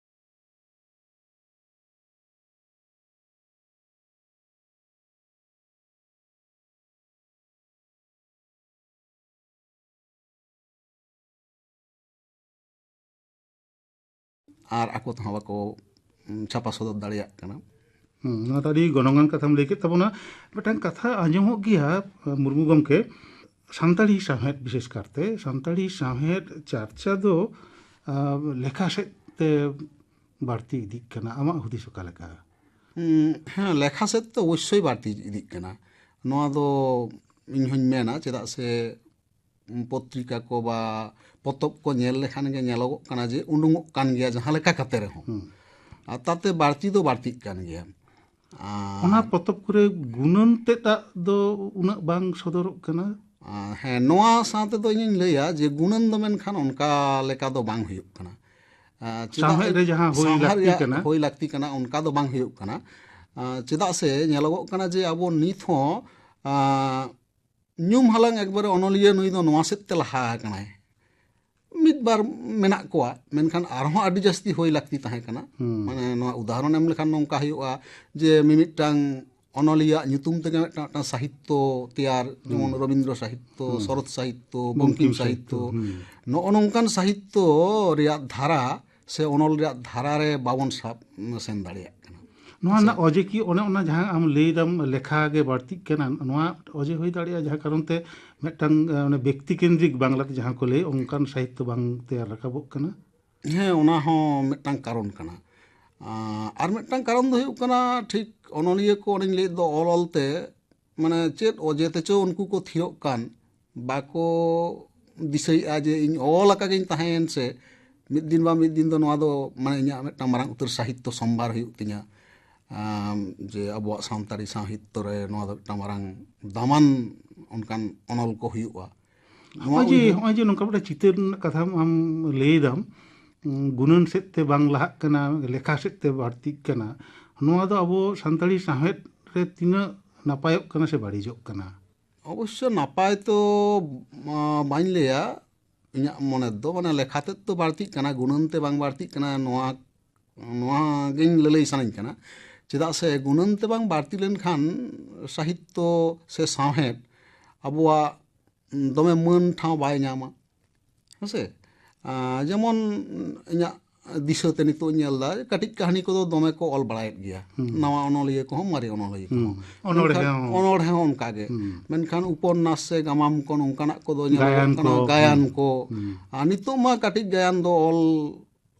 ᱟᱨ ᱟᱠᱚ ᱛᱮᱦᱚᱸ ᱵᱟᱠᱚ ᱩᱢ, ᱪᱷᱟᱯᱟ ᱥᱚᱫᱚᱨ ᱫᱟᱲᱮᱭᱟᱜ ᱠᱟᱱᱟ᱾ ᱦᱩᱸ, ᱱᱚᱣᱟ ᱫᱚ ᱟᱹᱰᱤ ᱜᱚᱱᱚᱝᱟᱱ ᱠᱟᱛᱷᱟᱢ ᱞᱟᱹᱭ ᱠᱮᱫ ᱛᱟᱵᱚᱱᱟ᱾ ᱢᱤᱫᱴᱟᱝ ᱠᱟᱛᱷᱟ ᱟᱸᱡᱚᱢᱚᱜ ᱜᱮᱭᱟ, ᱢᱩᱨᱢᱩ ᱜᱚᱢᱠᱮ, ᱥᱟᱱᱛᱟᱲᱤ ᱥᱟᱶᱦᱮᱫ, ᱵᱤᱥᱮᱥ ᱠᱟᱨᱛᱮ ᱥᱟᱱᱛᱟᱲᱤ ᱥᱟᱶᱦᱮᱫ ᱪᱟᱨᱪᱟ ᱫᱚ ᱟᱸ, ᱞᱮᱠᱷᱟ ᱥᱮᱫ ᱛᱮ ᱵᱟᱹᱲᱛᱤ ᱤᱫᱤᱜ ᱠᱟᱱᱟ᱾ ᱟᱢᱟᱜ ᱦᱩᱫᱤᱥ ᱚᱠᱟ ᱞᱮᱠᱟ? ᱩᱸ, ᱦᱮᱸ, ᱞᱮᱠᱷᱟ ᱥᱮᱫ ᱛᱮ ᱚᱵᱚᱥᱥᱳᱭ ᱵᱟᱹᱲᱛᱤ ᱤᱫᱤᱜ ᱠᱟᱱᱟ, ᱱᱚᱣᱟ ᱫᱚ ᱤᱧ ᱦᱚᱧ ᱢᱮᱱᱟ᱾ ᱪᱮᱫᱟᱜ ᱥᱮ ᱩᱸ, ᱯᱚᱛᱨᱤᱠᱟ ᱠᱚ ᱵᱟ ᱯᱚᱛᱚᱵ ᱠᱚ ᱧᱮᱞ ᱞᱮᱠᱷᱟᱱ ᱜᱮ ᱧᱮᱞᱚᱜᱚᱜ ᱠᱟᱱᱟ ᱡᱮ ᱩᱰᱩᱝᱚᱜ ᱠᱟᱱ ᱜᱮᱭᱟ ᱡᱟᱦᱟᱸ ᱞᱮᱠᱟ ᱠᱟᱛᱮ ᱨᱮᱦᱚᱸ, ᱟᱨ ᱛᱟᱛᱮ ᱵᱟᱹᱲᱛᱤ ᱫᱚ ᱵᱟᱹᱲᱛᱤᱜ ᱠᱟᱱ ᱜᱮᱭᱟ᱾ ᱟᱨ ᱚᱱᱟ ᱯᱚᱛᱚᱵ ᱠᱚᱨᱮ ᱜᱩᱱᱟᱹᱱ ᱛᱮᱫᱟᱜ ᱫᱚ ᱩᱱᱟᱹᱜ ᱵᱟᱝ ᱥᱚᱫᱚᱨᱚᱜ ᱠᱟᱱᱟ᱾ ᱟᱨ ᱦᱮᱸ, ᱱᱚᱣᱟ ᱥᱟᱶ ᱛᱮᱫᱚ ᱤᱧᱤᱧ ᱞᱟᱹᱭᱟ ᱡᱮ ᱜᱩᱱᱟᱹᱱ ᱫᱚ ᱢᱮᱱᱠᱷᱟᱱ ᱚᱱᱠᱟ ᱞᱮᱠᱟ ᱫᱚ ᱵᱟᱝ ᱦᱩᱭᱩᱜ ᱠᱟᱱᱟ᱾ ᱟᱨ ᱪᱮᱫᱟᱜ ᱥᱟᱶᱦᱮᱫ ᱨᱮ ᱡᱟᱦᱟᱸ ᱦᱩᱭ ᱥᱟᱶᱦᱮᱫ ᱞᱟᱹᱠᱛᱤ ᱨᱮᱭᱟᱜ ᱠᱟᱱᱟ᱾ ᱦᱩᱭ ᱞᱟᱹᱠᱛᱤ ᱠᱟᱱᱟ, ᱚᱱᱠᱟ ᱫᱚ ᱵᱟᱝ ᱦᱩᱭᱩᱜ ᱠᱟᱱᱟ᱾ ᱟᱨ ᱪᱮᱫᱟᱜ ᱥᱮ ᱧᱮᱞᱚᱜᱚᱜ ᱠᱟᱱᱟ ᱡᱮ ᱟᱵᱚ ᱱᱤᱛ ᱦᱚᱸ, ᱟᱨ ᱧᱩᱢ ᱦᱟᱞᱟᱝ ᱮᱠᱵᱟᱨᱮ ᱚᱱᱚᱞᱤᱭᱟᱹ ᱱᱩᱭ ᱫᱚ ᱱᱚᱣᱟ ᱥᱮᱫ ᱛᱮ ᱞᱟᱦᱟ ᱟᱠᱟᱱᱟᱭ᱾ ᱢᱤᱫ ᱵᱟᱨ ᱢᱮᱱᱟᱜ ᱠᱚᱣᱟ, ᱢᱮᱱᱠᱷᱟᱱ ᱟᱨᱦᱚᱸ ᱟᱹᱰᱤ ᱡᱟᱹᱥᱛᱤ ᱦᱩᱭ ᱞᱟᱹᱠᱛᱤ ᱛᱟᱦᱮᱸ ᱠᱟᱱᱟ᱾ ᱢᱟᱱᱮ ᱱᱚᱣᱟ ᱩᱫᱟᱦᱚᱨᱚᱱ ᱮᱢ ᱞᱮᱠᱷᱟᱱ ᱱᱚᱝᱠᱟ ᱦᱩᱭᱩᱜᱼᱟ ᱡᱮ ᱢᱤᱢᱤᱫᱴᱟᱝ ᱚᱱᱚᱞᱤᱭᱟᱹ ᱧᱩᱛᱩᱢ ᱛᱮᱜᱮ ᱢᱤᱫᱴᱟᱝ, ᱢᱤᱫᱴᱟᱝ ᱥᱟᱦᱤᱛᱛᱚ ᱛᱮᱭᱟᱨ, ᱡᱮᱢᱚᱱ ᱨᱚᱵᱤᱱᱫᱨᱚ ᱥᱟᱦᱤᱛᱛᱚ, ᱥᱚᱨᱚᱛ ᱥᱟᱦᱤᱛᱛᱚ, ᱵᱚᱝᱠᱤᱢ ᱥᱟᱦᱤᱛᱛᱚ, ᱱᱚᱜᱼᱚ ᱱᱚᱝᱠᱟᱱ ᱥᱟᱦᱤᱛᱛᱚ ᱨᱮᱭᱟᱜ ᱫᱷᱟᱨᱟ ᱥᱮ ᱚᱱᱚᱞ ᱨᱮᱭᱟᱜ ᱫᱷᱟᱨᱟ ᱨᱮ ᱵᱟᱵᱚᱱ ᱥᱟᱵ ᱥᱮᱱ ᱫᱟᱲᱮᱭᱟᱜ ᱠᱟᱱᱟ᱾ ᱱᱚᱣᱟ ᱨᱮᱱᱟᱜ ᱚᱡᱮ ᱠᱤ ᱚᱱᱮ ᱚᱱᱟ ᱡᱟᱦᱟᱸ ᱟᱢ ᱞᱟᱹᱭ ᱫᱟᱢ ᱞᱮᱠᱷᱟ ᱜᱮ ᱵᱟᱹᱲᱛᱤᱜ ᱠᱟᱱᱟ, ᱱᱚᱣᱟ ᱚᱡᱮ ᱦᱩᱭ ᱫᱟᱲᱮᱭᱟᱜᱼᱟ ᱡᱟᱦᱟᱸ ᱠᱟᱨᱚᱱ ᱛᱮ ᱢᱤᱫᱴᱟᱝ, ᱟᱸ, ᱚᱱᱮ ᱵᱮᱠᱛᱤ ᱠᱮᱱᱫᱨᱤᱠ ᱵᱟᱝᱞᱟᱛᱮ ᱡᱟᱦᱟᱸ ᱠᱚ ᱞᱟᱹᱭ, ᱚᱱᱠᱟᱱ ᱥᱟᱦᱤᱛᱛᱚ ᱵᱟᱝ ᱛᱮᱭᱟᱨ ᱨᱟᱠᱟᱵᱚᱜ ᱠᱟᱱᱟ? ᱦᱮᱸ, ᱚᱱᱟ ᱦᱚᱸ ᱢᱤᱫᱴᱟᱝ ᱠᱟᱨᱚᱱ ᱠᱟᱱᱟ᱾ ᱟᱸ, ᱟᱨ ᱢᱤᱫᱴᱟᱝ ᱠᱟᱨᱚᱱ ᱫᱚ ᱦᱩᱭᱩᱜ ᱠᱟᱱᱟ, ᱴᱷᱤᱠ ᱚᱱᱚᱞᱤᱭᱟᱹ ᱠᱚ ᱚᱱᱮᱧ ᱞᱟᱹᱭᱮᱫ ᱫᱚ ᱚᱞ ᱚᱞᱛᱮ, ᱢᱟᱱᱮ, ᱪᱮᱫ ᱚᱡᱮ ᱛᱮᱪᱚ ᱩᱱᱠᱩ ᱠᱚ ᱛᱷᱤᱨᱚᱜ ᱠᱟᱱ, ᱵᱟᱠᱚ ᱫᱤᱥᱟᱹᱭᱮᱫᱼᱟ ᱡᱮ ᱤᱧ ᱚᱞ ᱟᱠᱟᱜᱤᱧ ᱛᱟᱦᱮᱸᱭᱮᱱ ᱥᱮ ᱢᱤᱫ ᱫᱤᱱ ᱵᱟ ᱢᱤᱫ ᱫᱤᱱ ᱫᱚ ᱱᱚᱣᱟ ᱫᱚ, ᱢᱟᱱᱮ, ᱤᱧᱟᱹᱜ ᱢᱤᱫᱴᱟᱝ ᱢᱟᱨᱟᱝ ᱩᱛᱟᱹᱨ ᱥᱟᱦᱤᱛᱛᱚ ᱥᱚᱢᱵᱷᱟᱨ ᱦᱩᱭᱩᱜ ᱛᱤᱧᱟ᱾ ᱟᱢ, ᱡᱮ ᱟᱵᱚᱣᱟᱜ ᱥᱟᱱᱛᱟᱲᱤ ᱥᱟᱶᱦᱤᱛᱛᱚ ᱨᱮ ᱱᱚᱣᱟ ᱫᱚ ᱢᱤᱫᱴᱟᱝ ᱢᱟᱨᱟᱝ ᱫᱟᱢᱟᱱ ᱚᱱᱠᱟᱱ ᱚᱱᱚᱞ ᱠᱚ ᱦᱩᱭᱩᱜᱼᱟ᱾ ᱱᱚᱣᱟ ᱱᱚᱜᱼᱚᱭ ᱡᱮ, ᱩᱭᱦᱟᱹᱨ ᱱᱚᱜᱼᱚᱭ ᱡᱮ ᱱᱚᱝᱠᱟ ᱢᱤᱫᱴᱟᱝ ᱪᱤᱛᱟᱹᱨ ᱨᱮᱱᱟᱜ ᱠᱟᱛᱷᱟᱢ ᱟᱢ ᱞᱟᱹᱭ ᱫᱟᱢ, ᱩᱸ, ᱜᱩᱱᱟᱹᱱ ᱥᱮᱫ ᱛᱮ ᱵᱟᱝ ᱞᱟᱦᱟᱜ ᱠᱟᱱᱟ, ᱞᱮᱠᱷᱟ ᱥᱮᱫ ᱛᱮ ᱵᱟᱹᱲᱛᱤᱜ ᱠᱟᱱᱟ, ᱱᱚᱣᱟ ᱫᱚ ᱟᱵᱚ ᱥᱟᱱᱛᱟᱲᱤ ᱥᱟᱶᱦᱮᱫ ᱨᱮ ᱛᱤᱱᱟᱹᱜ ᱱᱟᱯᱟᱭᱚᱜ ᱠᱟᱱᱟ ᱥᱮ ᱵᱟᱹᱲᱤᱡᱚᱜ ᱠᱟᱱᱟ? ᱚᱵᱚᱥᱥᱚ ᱱᱟᱯᱟᱭ ᱛᱚ, ᱟᱸ, ᱵᱟᱹᱧ ᱞᱟᱹᱭᱟ᱾ ᱤᱧᱟᱹᱜ ᱢᱚᱱᱮ ᱫᱚ, ᱢᱟᱱᱮ, ᱞᱮᱠᱷᱟ ᱛᱮᱫ ᱫᱚ ᱵᱟᱹᱲᱛᱤᱜ ᱠᱟᱱᱟ, ᱜᱩᱱᱟᱹᱱ ᱛᱮ ᱵᱟᱝ ᱵᱟᱹᱲᱛᱤᱜ ᱠᱟᱱᱟ, ᱱᱚᱣᱟ, ᱱᱚᱣᱟ ᱜᱤᱧ ᱞᱟᱹᱞᱟᱹᱭ ᱥᱟᱱᱟᱧ ᱠᱟᱱᱟ᱾ ᱪᱮᱫᱟᱜ ᱥᱮ ᱜᱩᱱᱟᱹᱱ ᱛᱮ ᱵᱟᱝ ᱵᱟᱹᱲᱛᱤ ᱞᱮᱱᱠᱷᱟᱱ ᱥᱟᱦᱤᱛᱛᱚ ᱥᱮ ᱥᱟᱶᱦᱮᱫ ᱟᱵᱚᱣᱟᱜ ᱫᱚᱢᱮ ᱢᱟᱹᱱ ᱴᱷᱟᱶ ᱵᱟᱭ ᱧᱟᱢᱟ᱾ ᱦᱮᱸᱥᱮ? ᱟᱸ, ᱡᱮᱢᱚᱱ ᱤᱧᱟᱹᱜ ᱫᱤᱥᱟᱹᱛᱮ ᱱᱤᱛᱚᱜ ᱤᱧ ᱧᱮᱞ ᱮᱫᱟ, ᱠᱟᱹᱴᱤᱡ ᱠᱟᱹᱦᱱᱤ ᱠᱚᱫᱚ ᱫᱚᱢᱮ ᱠᱚ ᱚᱞ ᱵᱟᱲᱟᱭᱮᱫ ᱜᱮᱭᱟ᱾ ᱱᱟᱣᱟ ᱚᱱᱚᱞᱤᱭᱟᱹ ᱠᱚᱦᱚᱸ, ᱢᱟᱨᱮ ᱚᱱᱚᱞᱤᱭᱟᱹ ᱠᱚᱦᱚᱸ᱾ ᱚᱱᱚᱬᱦᱮ ᱢᱮᱱᱠᱷᱟᱱ ᱦᱚᱸ᱾ ᱚᱱᱚᱬᱦᱮ ᱦᱚᱸ ᱚᱱᱠᱟ ᱜᱮ᱾ ᱢᱮᱱᱠᱷᱟᱱ ᱩᱯᱚᱱᱱᱟᱥ ᱥᱮ ᱜᱟᱢᱟᱢ ᱠᱚ ᱱᱚᱝᱠᱟᱱᱟᱜ ᱠᱚᱫᱚ ᱧᱮᱞᱚᱜᱚᱜ ᱜᱟᱭᱟᱱ ᱠᱟᱱᱟ, ᱠᱚ᱾ ᱜᱟᱭᱟᱱ ᱠᱚ᱾ ᱟᱨ ᱱᱤᱛᱚᱜ ᱢᱟ ᱠᱟᱹᱴᱤᱡ ᱜᱟᱭᱟᱱ ᱫᱚ ᱚᱞ,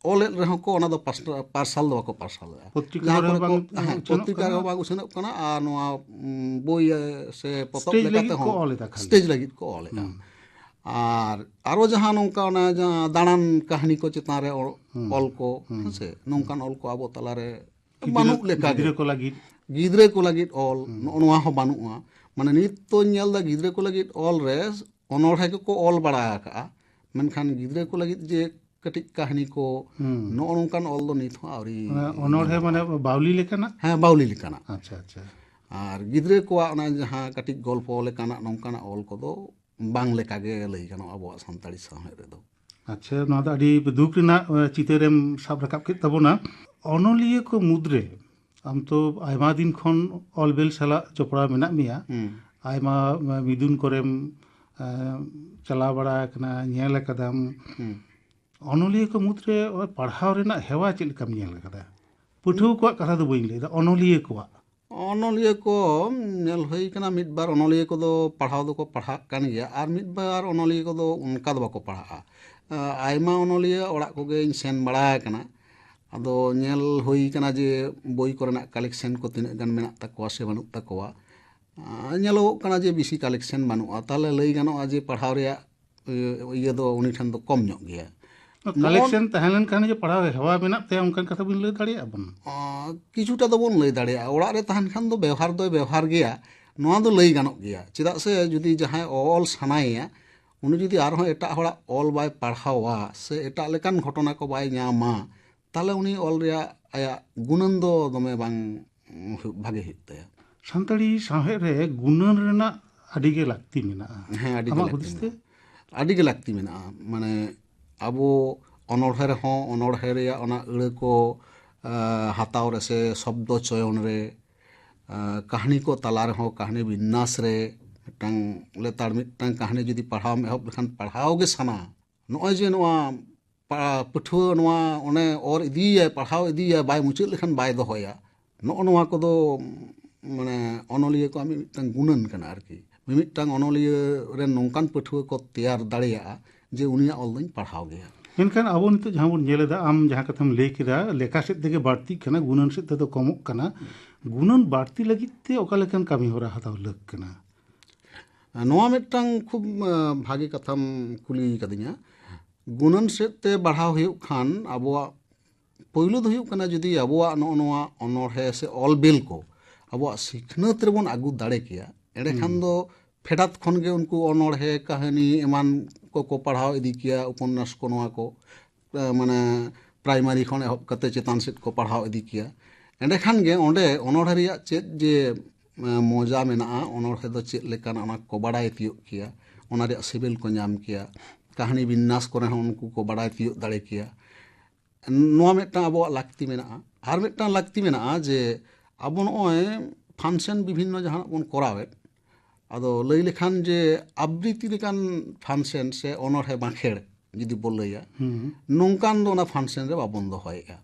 ᱚᱞᱮᱫ ᱨᱮᱦᱚᱸ ᱠᱚ ᱚᱱᱟ ᱫᱚ ᱯᱟᱥᱱᱟ-, ᱯᱟᱨᱥᱟᱞ ᱫᱚ ᱵᱟᱠᱚ ᱯᱟᱨᱥᱟᱞᱮᱫᱼᱟ᱾ ᱯᱚᱛᱨᱤᱠᱟ ᱡᱟᱦᱟᱸ ᱠᱚᱨᱮ ᱠᱚᱨᱮ ᱵᱟᱝ ᱠᱚ, ᱦᱮᱸ, ᱩᱪᱷᱟᱹᱱᱚᱜ ᱯᱚᱛᱨᱤᱠᱟ ᱠᱟᱱᱟ᱾ ᱨᱮᱦᱚᱸ ᱵᱟᱝ ᱩᱪᱷᱟᱹᱱᱚᱜ ᱠᱟᱱᱟ, ᱟᱨ ᱱᱚᱣᱟ, ᱩᱸ, ᱵᱳᱭ, ᱮ, ᱥᱮ ᱯᱚᱛᱚᱵ stage ᱞᱮᱠᱟ ᱞᱟᱹᱜᱤᱫ ᱠᱚ ᱛᱮᱦᱚᱸ ᱚᱞ ᱮᱫᱟ ᱠᱷᱟᱹᱞᱤ᱾ Stage ᱞᱟᱹᱜᱤᱫ ᱠᱚ ᱚᱞᱮᱫᱼᱟ᱾ ᱟᱨ ᱟᱨᱚ ᱡᱟᱦᱟᱸ ᱱᱚᱝᱠᱟ ᱚᱱᱟ ᱡᱟᱦᱟᱸ ᱫᱟᱬᱟᱱ ᱠᱟᱹᱦᱱᱤ ᱠᱚ ᱪᱮᱛᱟᱱ ᱨᱮ ᱚ-, ᱚᱞ ᱠᱚ, ᱦᱮᱸ ᱥᱮ, ᱱᱚᱝᱠᱟᱱ ᱚᱞ ᱠᱚ ᱟᱵᱚ ᱛᱟᱞᱟᱨᱮ ᱜᱤᱫᱽᱨᱟᱹ, ᱵᱟᱹᱱᱩᱜ ᱞᱮᱠᱟ ᱜᱮ᱾ ᱜᱤᱫᱽᱨᱟᱹ ᱠᱚ ᱞᱟᱹᱜᱤᱫ᱾ ᱜᱤᱫᱽᱨᱟᱹ ᱠᱚ ᱞᱟᱹᱜᱤᱫ ᱚᱞ, ᱱᱚᱜᱼᱚ ᱱᱚᱣᱟ ᱦᱚᱸ ᱵᱟᱹᱱᱩᱜᱼᱟ᱾ ᱢᱟᱱᱮ ᱱᱤᱛ ᱛᱚᱧ ᱧᱮᱞ ᱮᱫᱟ ᱜᱤᱫᱽᱨᱟᱹ ᱠᱚ ᱞᱟᱹᱜᱤᱫ ᱚᱞ ᱨᱮ ᱚᱱᱚᱬᱦᱮ ᱠᱚᱠᱚ ᱚᱞ ᱵᱟᱲᱟ ᱟᱠᱟᱜᱼᱟ, ᱢᱮᱱᱠᱷᱟᱱ ᱜᱤᱫᱽᱨᱟᱹ ᱠᱚ ᱞᱟᱹᱜᱤᱫ ᱡᱮ ᱠᱟᱹᱴᱤᱡ ᱠᱟᱹᱦᱱᱤ ᱠᱚ, ᱦᱩᱸ᱾ ᱱᱚᱜᱼᱚ ᱱᱚᱝᱠᱟᱱ ᱚᱞ ᱫᱚ ᱱᱤᱛ ᱦᱚᱸ ᱟᱹᱣᱨᱤ ᱢᱟᱱᱮ ᱚᱱᱚᱬᱦᱮ ᱧᱮᱞᱚᱜᱼᱟ᱾ ᱢᱟᱱᱮ ᱵᱟᱣᱞᱤ ᱞᱮᱠᱟᱱᱟᱜ? ᱦᱮᱸ, ᱵᱟᱣᱞᱤ ᱞᱮᱠᱟᱱᱟᱜ᱾ ᱟᱪᱪᱷᱟ, ᱟᱪᱪᱷᱟ᱾ ᱟᱨ ᱜᱤᱫᱽᱨᱟᱹ ᱠᱚᱣᱟᱜ ᱚᱱᱟ ᱡᱟᱦᱟᱸ ᱠᱟᱹᱴᱤᱡ ᱜᱚᱞᱯᱚ ᱞᱮᱠᱟᱱᱟᱜ ᱱᱚᱝᱠᱟᱱᱟᱜ ᱚᱞ ᱠᱚᱫᱚ ᱵᱟᱝ ᱞᱮᱠᱟᱜᱮ ᱞᱟᱹᱭ ᱜᱟᱱᱚᱜᱼᱟ ᱟᱵᱚᱣᱟᱜ ᱥᱟᱱᱛᱟᱲᱤ ᱥᱟᱶᱦᱮᱫ ᱨᱮᱫᱚ᱾ ᱟᱪᱪᱷᱟ, ᱱᱚᱣᱟ ᱫᱚ ᱟᱹᱰᱤ ᱫᱩᱠ ᱨᱮᱱᱟᱜ, ᱮ, ᱪᱤᱛᱟᱹᱨᱮᱢ ᱥᱟᱵ ᱨᱟᱠᱟᱵ ᱠᱮᱫ ᱛᱟᱵᱚᱱᱟ᱾ ᱚᱱᱚᱞᱤᱭᱟᱹ ᱠᱚ ᱢᱩᱫᱽᱨᱮ ᱟᱢ ᱛᱚ ᱟᱭᱢᱟ ᱫᱤᱱ ᱠᱷᱚᱱ ᱚᱞ ᱵᱮᱞ ᱥᱟᱞᱟᱜ ᱡᱚᱯᱲᱟᱣ ᱢᱮᱱᱟᱜ ᱢᱮᱭᱟ᱾ ᱦᱩᱸ᱾ ᱟᱭᱢᱟ, ᱮ, ᱢᱤᱫᱩᱱ ᱠᱚᱨᱮᱢ, ᱮ, ᱪᱟᱞᱟᱣ ᱵᱟᱲᱟ ᱟᱠᱟᱱᱟ, ᱧᱮᱞ ᱟᱠᱟᱫᱟᱢ᱾ ᱦᱩᱸ᱾ ᱚᱱᱚᱞᱤᱭᱟᱹ ᱠᱚ ᱢᱩᱫᱽᱨᱮ ᱯᱟᱲᱦᱟᱣ ᱨᱮᱱᱟᱜ ᱦᱮᱣᱟ ᱪᱮᱫ ᱞᱮᱠᱟᱢ ᱧᱮᱞ ᱟᱠᱟᱫᱟ? ᱯᱟᱹᱴᱷᱩᱣᱟᱹ ᱠᱚᱣᱟᱜ ᱠᱟᱛᱷᱟ ᱫᱚ ᱵᱟᱹᱧ ᱞᱟᱹᱭᱫᱟ, ᱚᱱᱚᱞᱤᱭᱟᱹ ᱠᱚᱣᱟᱜ᱾ ᱚᱱᱚᱞᱤᱭᱟᱹ ᱠᱚ ᱧᱮᱞ ᱦᱩᱭ ᱠᱟᱱᱟ, ᱢᱤᱫ ᱵᱟᱨ ᱚᱱᱚᱞᱤᱭᱟᱹ ᱠᱚᱫᱚ ᱯᱟᱲᱦᱟᱣ ᱫᱚᱠᱚ ᱯᱟᱲᱦᱟᱜ ᱠᱟᱱ ᱜᱮᱭᱟ, ᱟᱨ ᱢᱤᱫ ᱵᱟᱨ ᱚᱱᱚᱞᱤᱭᱟᱹ ᱠᱚᱫᱚ ᱚᱱᱠᱟ ᱫᱚ ᱵᱟᱠᱚ ᱯᱟᱲᱦᱟᱜᱼᱟ᱾ ᱟ-, ᱟᱭᱢᱟ ᱚᱱᱚᱞᱤᱭᱟᱹ ᱚᱲᱟᱜ ᱠᱚᱜᱮᱧ ᱥᱮᱱ ᱵᱟᱲᱟ ᱟᱠᱟᱱᱟ᱾ ᱟᱫᱚ ᱧᱮᱞ ᱦᱩᱭ ᱠᱟᱱᱟ ᱡᱮ ᱵᱳᱭ ᱠᱚᱨᱮᱱᱟᱜ collection ᱠᱚ ᱛᱤᱱᱟᱹᱜ ᱜᱟᱱ ᱢᱮᱱᱟᱜ ᱛᱟᱠᱚᱣᱟ ᱥᱮ ᱵᱟᱹᱱᱩᱜ ᱛᱟᱠᱚᱣᱟ᱾ ᱟ, ᱧᱮᱞᱚᱜᱚᱜ ᱠᱟᱱᱟ ᱡᱮ ᱵᱮᱥᱤ collection ᱵᱟᱹᱱᱩᱜᱼᱟ᱾ ᱛᱟᱦᱚᱞᱮ ᱞᱟᱹᱭ ᱜᱟᱱᱚᱜᱼᱟ ᱡᱮ ᱯᱟᱲᱦᱟᱣ ᱨᱮᱭᱟᱜ, ᱤᱭᱟᱹ, ᱤᱭᱟᱹ ᱫᱚ ᱩᱱᱤ ᱴᱷᱮᱱ ᱫᱚ ᱠᱚᱢ ᱧᱚᱜ ᱜᱮᱭᱟ᱾ Collection ᱛᱟᱦᱮᱸ ᱞᱮᱱᱠᱷᱟᱱ ᱡᱮ ᱯᱟᱲᱦᱟᱣ ᱦᱮᱣᱟ ᱢᱮᱱᱟᱜ ᱛᱟᱭᱟ, ᱚᱱᱠᱟᱱ ᱠᱟᱛᱷᱟ ᱵᱤᱱ ᱞᱟᱹᱭ ᱫᱟᱲᱮᱭᱟᱜᱼᱟ ᱵᱚᱱ? ᱟ, ᱠᱤᱪᱷᱩᱴᱟ ᱫᱚᱵᱚᱱ ᱞᱟᱹᱭ ᱫᱟᱲᱮᱭᱟᱜᱼᱟ᱾ ᱚᱲᱟᱜ ᱨᱮ ᱛᱟᱦᱮᱱ ᱠᱷᱟᱱ ᱫᱚ ᱵᱮᱣᱦᱟᱨ ᱫᱚᱭ ᱵᱮᱣᱦᱟᱨ ᱜᱮᱭᱟ, ᱱᱚᱣᱟ ᱫᱚ ᱞᱟᱹᱭ ᱜᱟᱱᱚᱜ ᱜᱮᱭᱟ᱾ ᱪᱮᱫᱟᱜ ᱥᱮ ᱡᱩᱫᱤ ᱡᱟᱦᱟᱸᱭ ᱚᱞ ᱥᱟᱱᱟᱭᱮᱭᱟ, ᱩᱱᱤ ᱡᱩᱫᱤ ᱟᱨᱦᱚᱸ ᱮᱴᱟᱜ ᱦᱚᱲᱟᱜ ᱚᱞ ᱵᱟᱭ ᱯᱟᱲᱦᱟᱣᱟ ᱥᱮ ᱮᱴᱟᱜ ᱞᱮᱠᱟᱱ ᱜᱷᱚᱴᱚᱱᱟ ᱠᱚ ᱵᱟᱭ ᱧᱟᱢᱟ, ᱛᱟᱦᱚᱞᱮ ᱩᱱᱤ ᱚᱞ ᱨᱮᱭᱟᱜ ᱟᱭᱟᱜ ᱜᱩᱱᱟᱹᱱ ᱫᱚ ᱫᱚᱢᱮ ᱵᱟᱝ, ᱩᱸ, ᱦᱩᱭᱩᱜ, ᱵᱷᱟᱜᱮ ᱦᱩᱭᱩᱜ ᱛᱟᱭᱟ᱾ ᱥᱟᱱᱛᱟᱲᱤ ᱥᱟᱶᱦᱮᱫ ᱨᱮ ᱜᱩᱱᱟᱹᱱ ᱨᱮᱱᱟᱜ ᱟᱹᱰᱤ ᱜᱮ ᱞᱟᱹᱠᱛᱤ ᱢᱮᱱᱟᱜᱼᱟ᱾ ᱦᱮᱸ, ᱟᱹᱰᱤ ᱜᱮ ᱟᱢᱟᱜ ᱞᱟᱹᱠᱛᱤ ᱦᱩᱫᱤᱥ ᱛᱮ? ᱢᱮᱱᱟᱜᱼᱟ᱾ ᱟᱹᱰᱤ ᱜᱮ ᱞᱟᱹᱠᱛᱤ ᱢᱮᱱᱟᱜᱼᱟ᱾ ᱢᱟᱱᱮ ᱟᱵᱚ ᱚᱱᱚᱬᱦᱮ ᱨᱮᱦᱚᱸ, ᱚᱱᱚᱬᱦᱮ ᱨᱮᱭᱟᱜ ᱚᱱᱟ ᱟᱹᱲᱟᱹ ᱠᱚ, ᱟ, ᱦᱟᱛᱟᱣ ᱨᱮ ᱥᱮ ᱥᱚᱵᱫᱚ ᱪᱚᱭᱚᱱ ᱨᱮ, ᱟ, ᱠᱟᱹᱦᱱᱤ ᱠᱚ ᱛᱟᱞᱟ ᱨᱮᱦᱚᱸ, ᱠᱟᱹᱦᱱᱤ ᱵᱤᱱᱱᱟᱥ ᱨᱮ ᱢᱤᱫᱴᱟᱝ ᱞᱮᱛᱟᱲ ᱢᱤᱫᱴᱟᱝ ᱠᱟᱹᱦᱱᱤ ᱡᱩᱫᱤ ᱯᱟᱲᱦᱟᱣ ᱮᱢ ᱮᱦᱚᱵ ᱞᱮᱠᱷᱟᱱ ᱯᱟᱲᱦᱟᱣ ᱜᱮ ᱥᱟᱱᱟ᱾ ᱱᱚᱜᱼᱚᱭ ᱡᱮ ᱱᱚᱣᱟ ᱯᱟ- ᱯᱟᱹᱴᱷᱩᱣᱟᱹ ᱱᱚᱣᱟ ᱚᱱᱮ ᱚᱨ ᱤᱫᱤᱭᱟᱭ, ᱯᱟᱲᱦᱟᱣ ᱤᱫᱤᱭᱟᱭ, ᱵᱟᱭ ᱢᱩᱪᱟᱹᱫ ᱞᱮᱠᱷᱟᱱ ᱵᱟᱭ ᱫᱚᱦᱚᱭᱟ᱾ ᱱᱚᱜᱼᱚ ᱱᱚᱣᱟ ᱠᱚᱫᱚ ᱢᱟᱱᱮ ᱚᱱᱚᱞᱤᱭᱟᱹ ᱠᱚᱣᱟᱜ ᱢᱤᱫ ᱢᱤᱫᱴᱟᱝ ᱜᱩᱱᱟᱹᱱ ᱠᱟᱱᱟ ᱟᱨᱠᱤ᱾ ᱢᱤᱢᱤᱫᱴᱟᱝ ᱚᱱᱚᱞᱤᱭᱟᱹ ᱨᱮᱱ ᱱᱚᱝᱠᱟᱱ ᱯᱟᱹᱴᱷᱩᱣᱟᱹ ᱠᱚ ᱛᱮᱭᱟᱨ ᱫᱟᱲᱮᱭᱟᱜᱼᱟ ᱡᱮ ᱩᱱᱤᱭᱟᱜ ᱚᱞ ᱫᱚᱧ ᱯᱟᱲᱦᱟᱣ ᱜᱮᱭᱟ᱾ ᱢᱮᱱᱠᱷᱟᱱ ᱟᱵᱚ ᱱᱤᱛᱚᱜ ᱡᱟᱦᱟᱸ ᱵᱚᱱ ᱧᱮᱞ ᱮᱫᱟ, ᱟᱢ ᱡᱟᱦᱟᱸ ᱠᱟᱛᱷᱟᱢ ᱞᱟᱹᱭ ᱠᱮᱫᱟ, ᱞᱮᱠᱷᱟ ᱥᱮᱫ ᱛᱮᱜᱮ ᱵᱟᱹᱲᱛᱤᱜ ᱠᱟᱱᱟ, ᱜᱩᱱᱟᱹᱱ ᱥᱮᱫ ᱛᱮᱫᱚ ᱠᱚᱢᱚᱜ ᱠᱟᱱᱟ᱾ ᱜᱩᱱᱟᱹᱱ ᱵᱟᱹᱲᱛᱤ ᱞᱟᱹᱜᱤᱫ ᱛᱮ ᱚᱠᱟ ᱞᱮᱠᱟᱱ ᱠᱟᱹᱢᱤ ᱦᱚᱨᱟ ᱦᱟᱛᱟᱣ ᱞᱟᱹᱠ ᱠᱟᱱᱟ? ᱱᱚᱣᱟ ᱢᱤᱫᱴᱟᱝ ᱠᱷᱩᱵ ᱟᱸ, ᱵᱷᱟᱜᱮ ᱠᱟᱛᱷᱟᱢ ᱠᱩᱞᱤ ᱠᱟᱫᱤᱧᱟ᱾ ᱜᱩᱱᱟᱹᱱ ᱥᱮᱫ ᱛᱮ ᱵᱟᱲᱦᱟᱣ ᱦᱩᱭᱩᱜ ᱠᱷᱟᱱ ᱟᱵᱚᱣᱟᱜ ᱯᱳᱭᱞᱳ ᱫᱚ ᱦᱩᱭᱩᱜ ᱠᱟᱱᱟ, ᱡᱩᱫᱤ ᱟᱵᱚᱣᱟᱜ ᱱᱚᱜᱼᱚ ᱱᱚᱣᱟ ᱚᱱᱚᱬᱦᱮ ᱥᱮ ᱚᱞ ᱵᱤᱞ ᱠᱚ ᱟᱵᱚᱣᱟᱜ ᱥᱤᱠᱷᱱᱟᱹᱛ ᱨᱮᱵᱚᱱ ᱟᱹᱜᱩ ᱫᱟᱲᱮ ᱠᱮᱭᱟ, ᱮᱸᱰᱮᱠᱷᱟᱱ ᱫᱚ ᱯᱷᱮᱰᱟᱛ ᱠᱷᱚᱱ ᱜᱮ ᱩᱱᱠᱩ ᱚᱱᱚᱬᱦᱮ, ᱠᱟᱹᱦᱱᱤ ᱮᱢᱟᱱ ᱠᱚᱠᱚ ᱯᱟᱲᱦᱟᱣ ᱤᱫᱤ ᱠᱮᱭᱟ, ᱩᱯᱚᱱᱱᱟᱥ ᱠᱚ, ᱱᱚᱣᱟ ᱠᱚ, ᱮ, ᱢᱟᱱᱮ ᱯᱨᱟᱭᱢᱟᱨᱤ ᱠᱷᱚᱱ ᱮᱦᱚᱵ ᱠᱟᱛᱮ ᱪᱮᱛᱟᱱ ᱥᱮᱫ ᱠᱚ ᱯᱟᱲᱦᱟᱣ ᱤᱫᱤ ᱠᱮᱭᱟ᱾ ᱮᱸᱰᱮᱠᱷᱟᱱ ᱜᱮ ᱚᱸᱰᱮ ᱚᱱᱚᱬᱦᱮ ᱨᱮᱭᱟᱜ ᱪᱮᱫ ᱡᱮ, ᱮ, ᱢᱚᱡᱟ ᱢᱮᱱᱟᱜᱼᱟ, ᱚᱱᱚᱬᱦᱮ ᱫᱚ ᱪᱮᱫ ᱞᱮᱠᱟᱱᱟ, ᱚᱱᱟ ᱠᱚ ᱵᱟᱲᱟᱭ ᱛᱤᱭᱳᱜ ᱠᱮᱭᱟ, ᱚᱱᱟ ᱨᱮᱭᱟᱜ ᱥᱤᱵᱤᱞ ᱠᱚ ᱧᱟᱢ ᱠᱮᱭᱟ, ᱠᱟᱹᱦᱱᱤ ᱵᱤᱱᱱᱟᱥ ᱠᱚᱨᱮ ᱦᱚᱸ ᱩᱱᱠᱩ ᱠᱚ ᱵᱟᱲᱟᱭ ᱛᱤᱭᱳᱜ ᱫᱟᱲᱮ ᱠᱮᱭᱟ᱾ ᱱᱚᱣᱟ ᱢᱤᱫᱴᱟᱝ ᱟᱵᱚᱣᱟᱜ ᱞᱟᱹᱠᱛᱤ ᱢᱮᱱᱟᱜᱼᱟ᱾ ᱟᱨ ᱢᱤᱫᱴᱟᱝ ᱞᱟᱹᱠᱛᱤ ᱢᱮᱱᱟᱜᱼᱟ ᱡᱮ ᱟᱵᱚ ᱱᱚᱜᱼᱚᱭ ᱯᱷᱟᱱᱥᱮᱱ ᱵᱤᱵᱷᱤᱱᱱᱚ ᱡᱟᱦᱟᱱᱟᱜ ᱵᱚᱱ ᱠᱚᱨᱟᱣᱮᱫ, ᱟᱫᱚ ᱞᱟᱹᱭ ᱞᱮᱠᱷᱟᱱ ᱡᱮ ᱟᱵᱨᱤᱛᱤ ᱞᱮᱠᱟᱱ ᱯᱷᱟᱱᱥᱮᱱ ᱥᱮ ᱚᱱᱚᱬᱦᱮ ᱵᱟᱸᱠᱷᱮᱲ ᱡᱩᱫᱤ ᱵᱚ ᱞᱟᱹᱭᱟ, ᱱᱚᱝᱠᱟᱱ ᱫᱚ ᱚᱱᱟ ᱯᱷᱟᱱᱥᱮᱱ ᱨᱮ ᱵᱟᱵᱚᱱ ᱫᱚᱦᱚᱭᱮᱫᱼᱟ᱾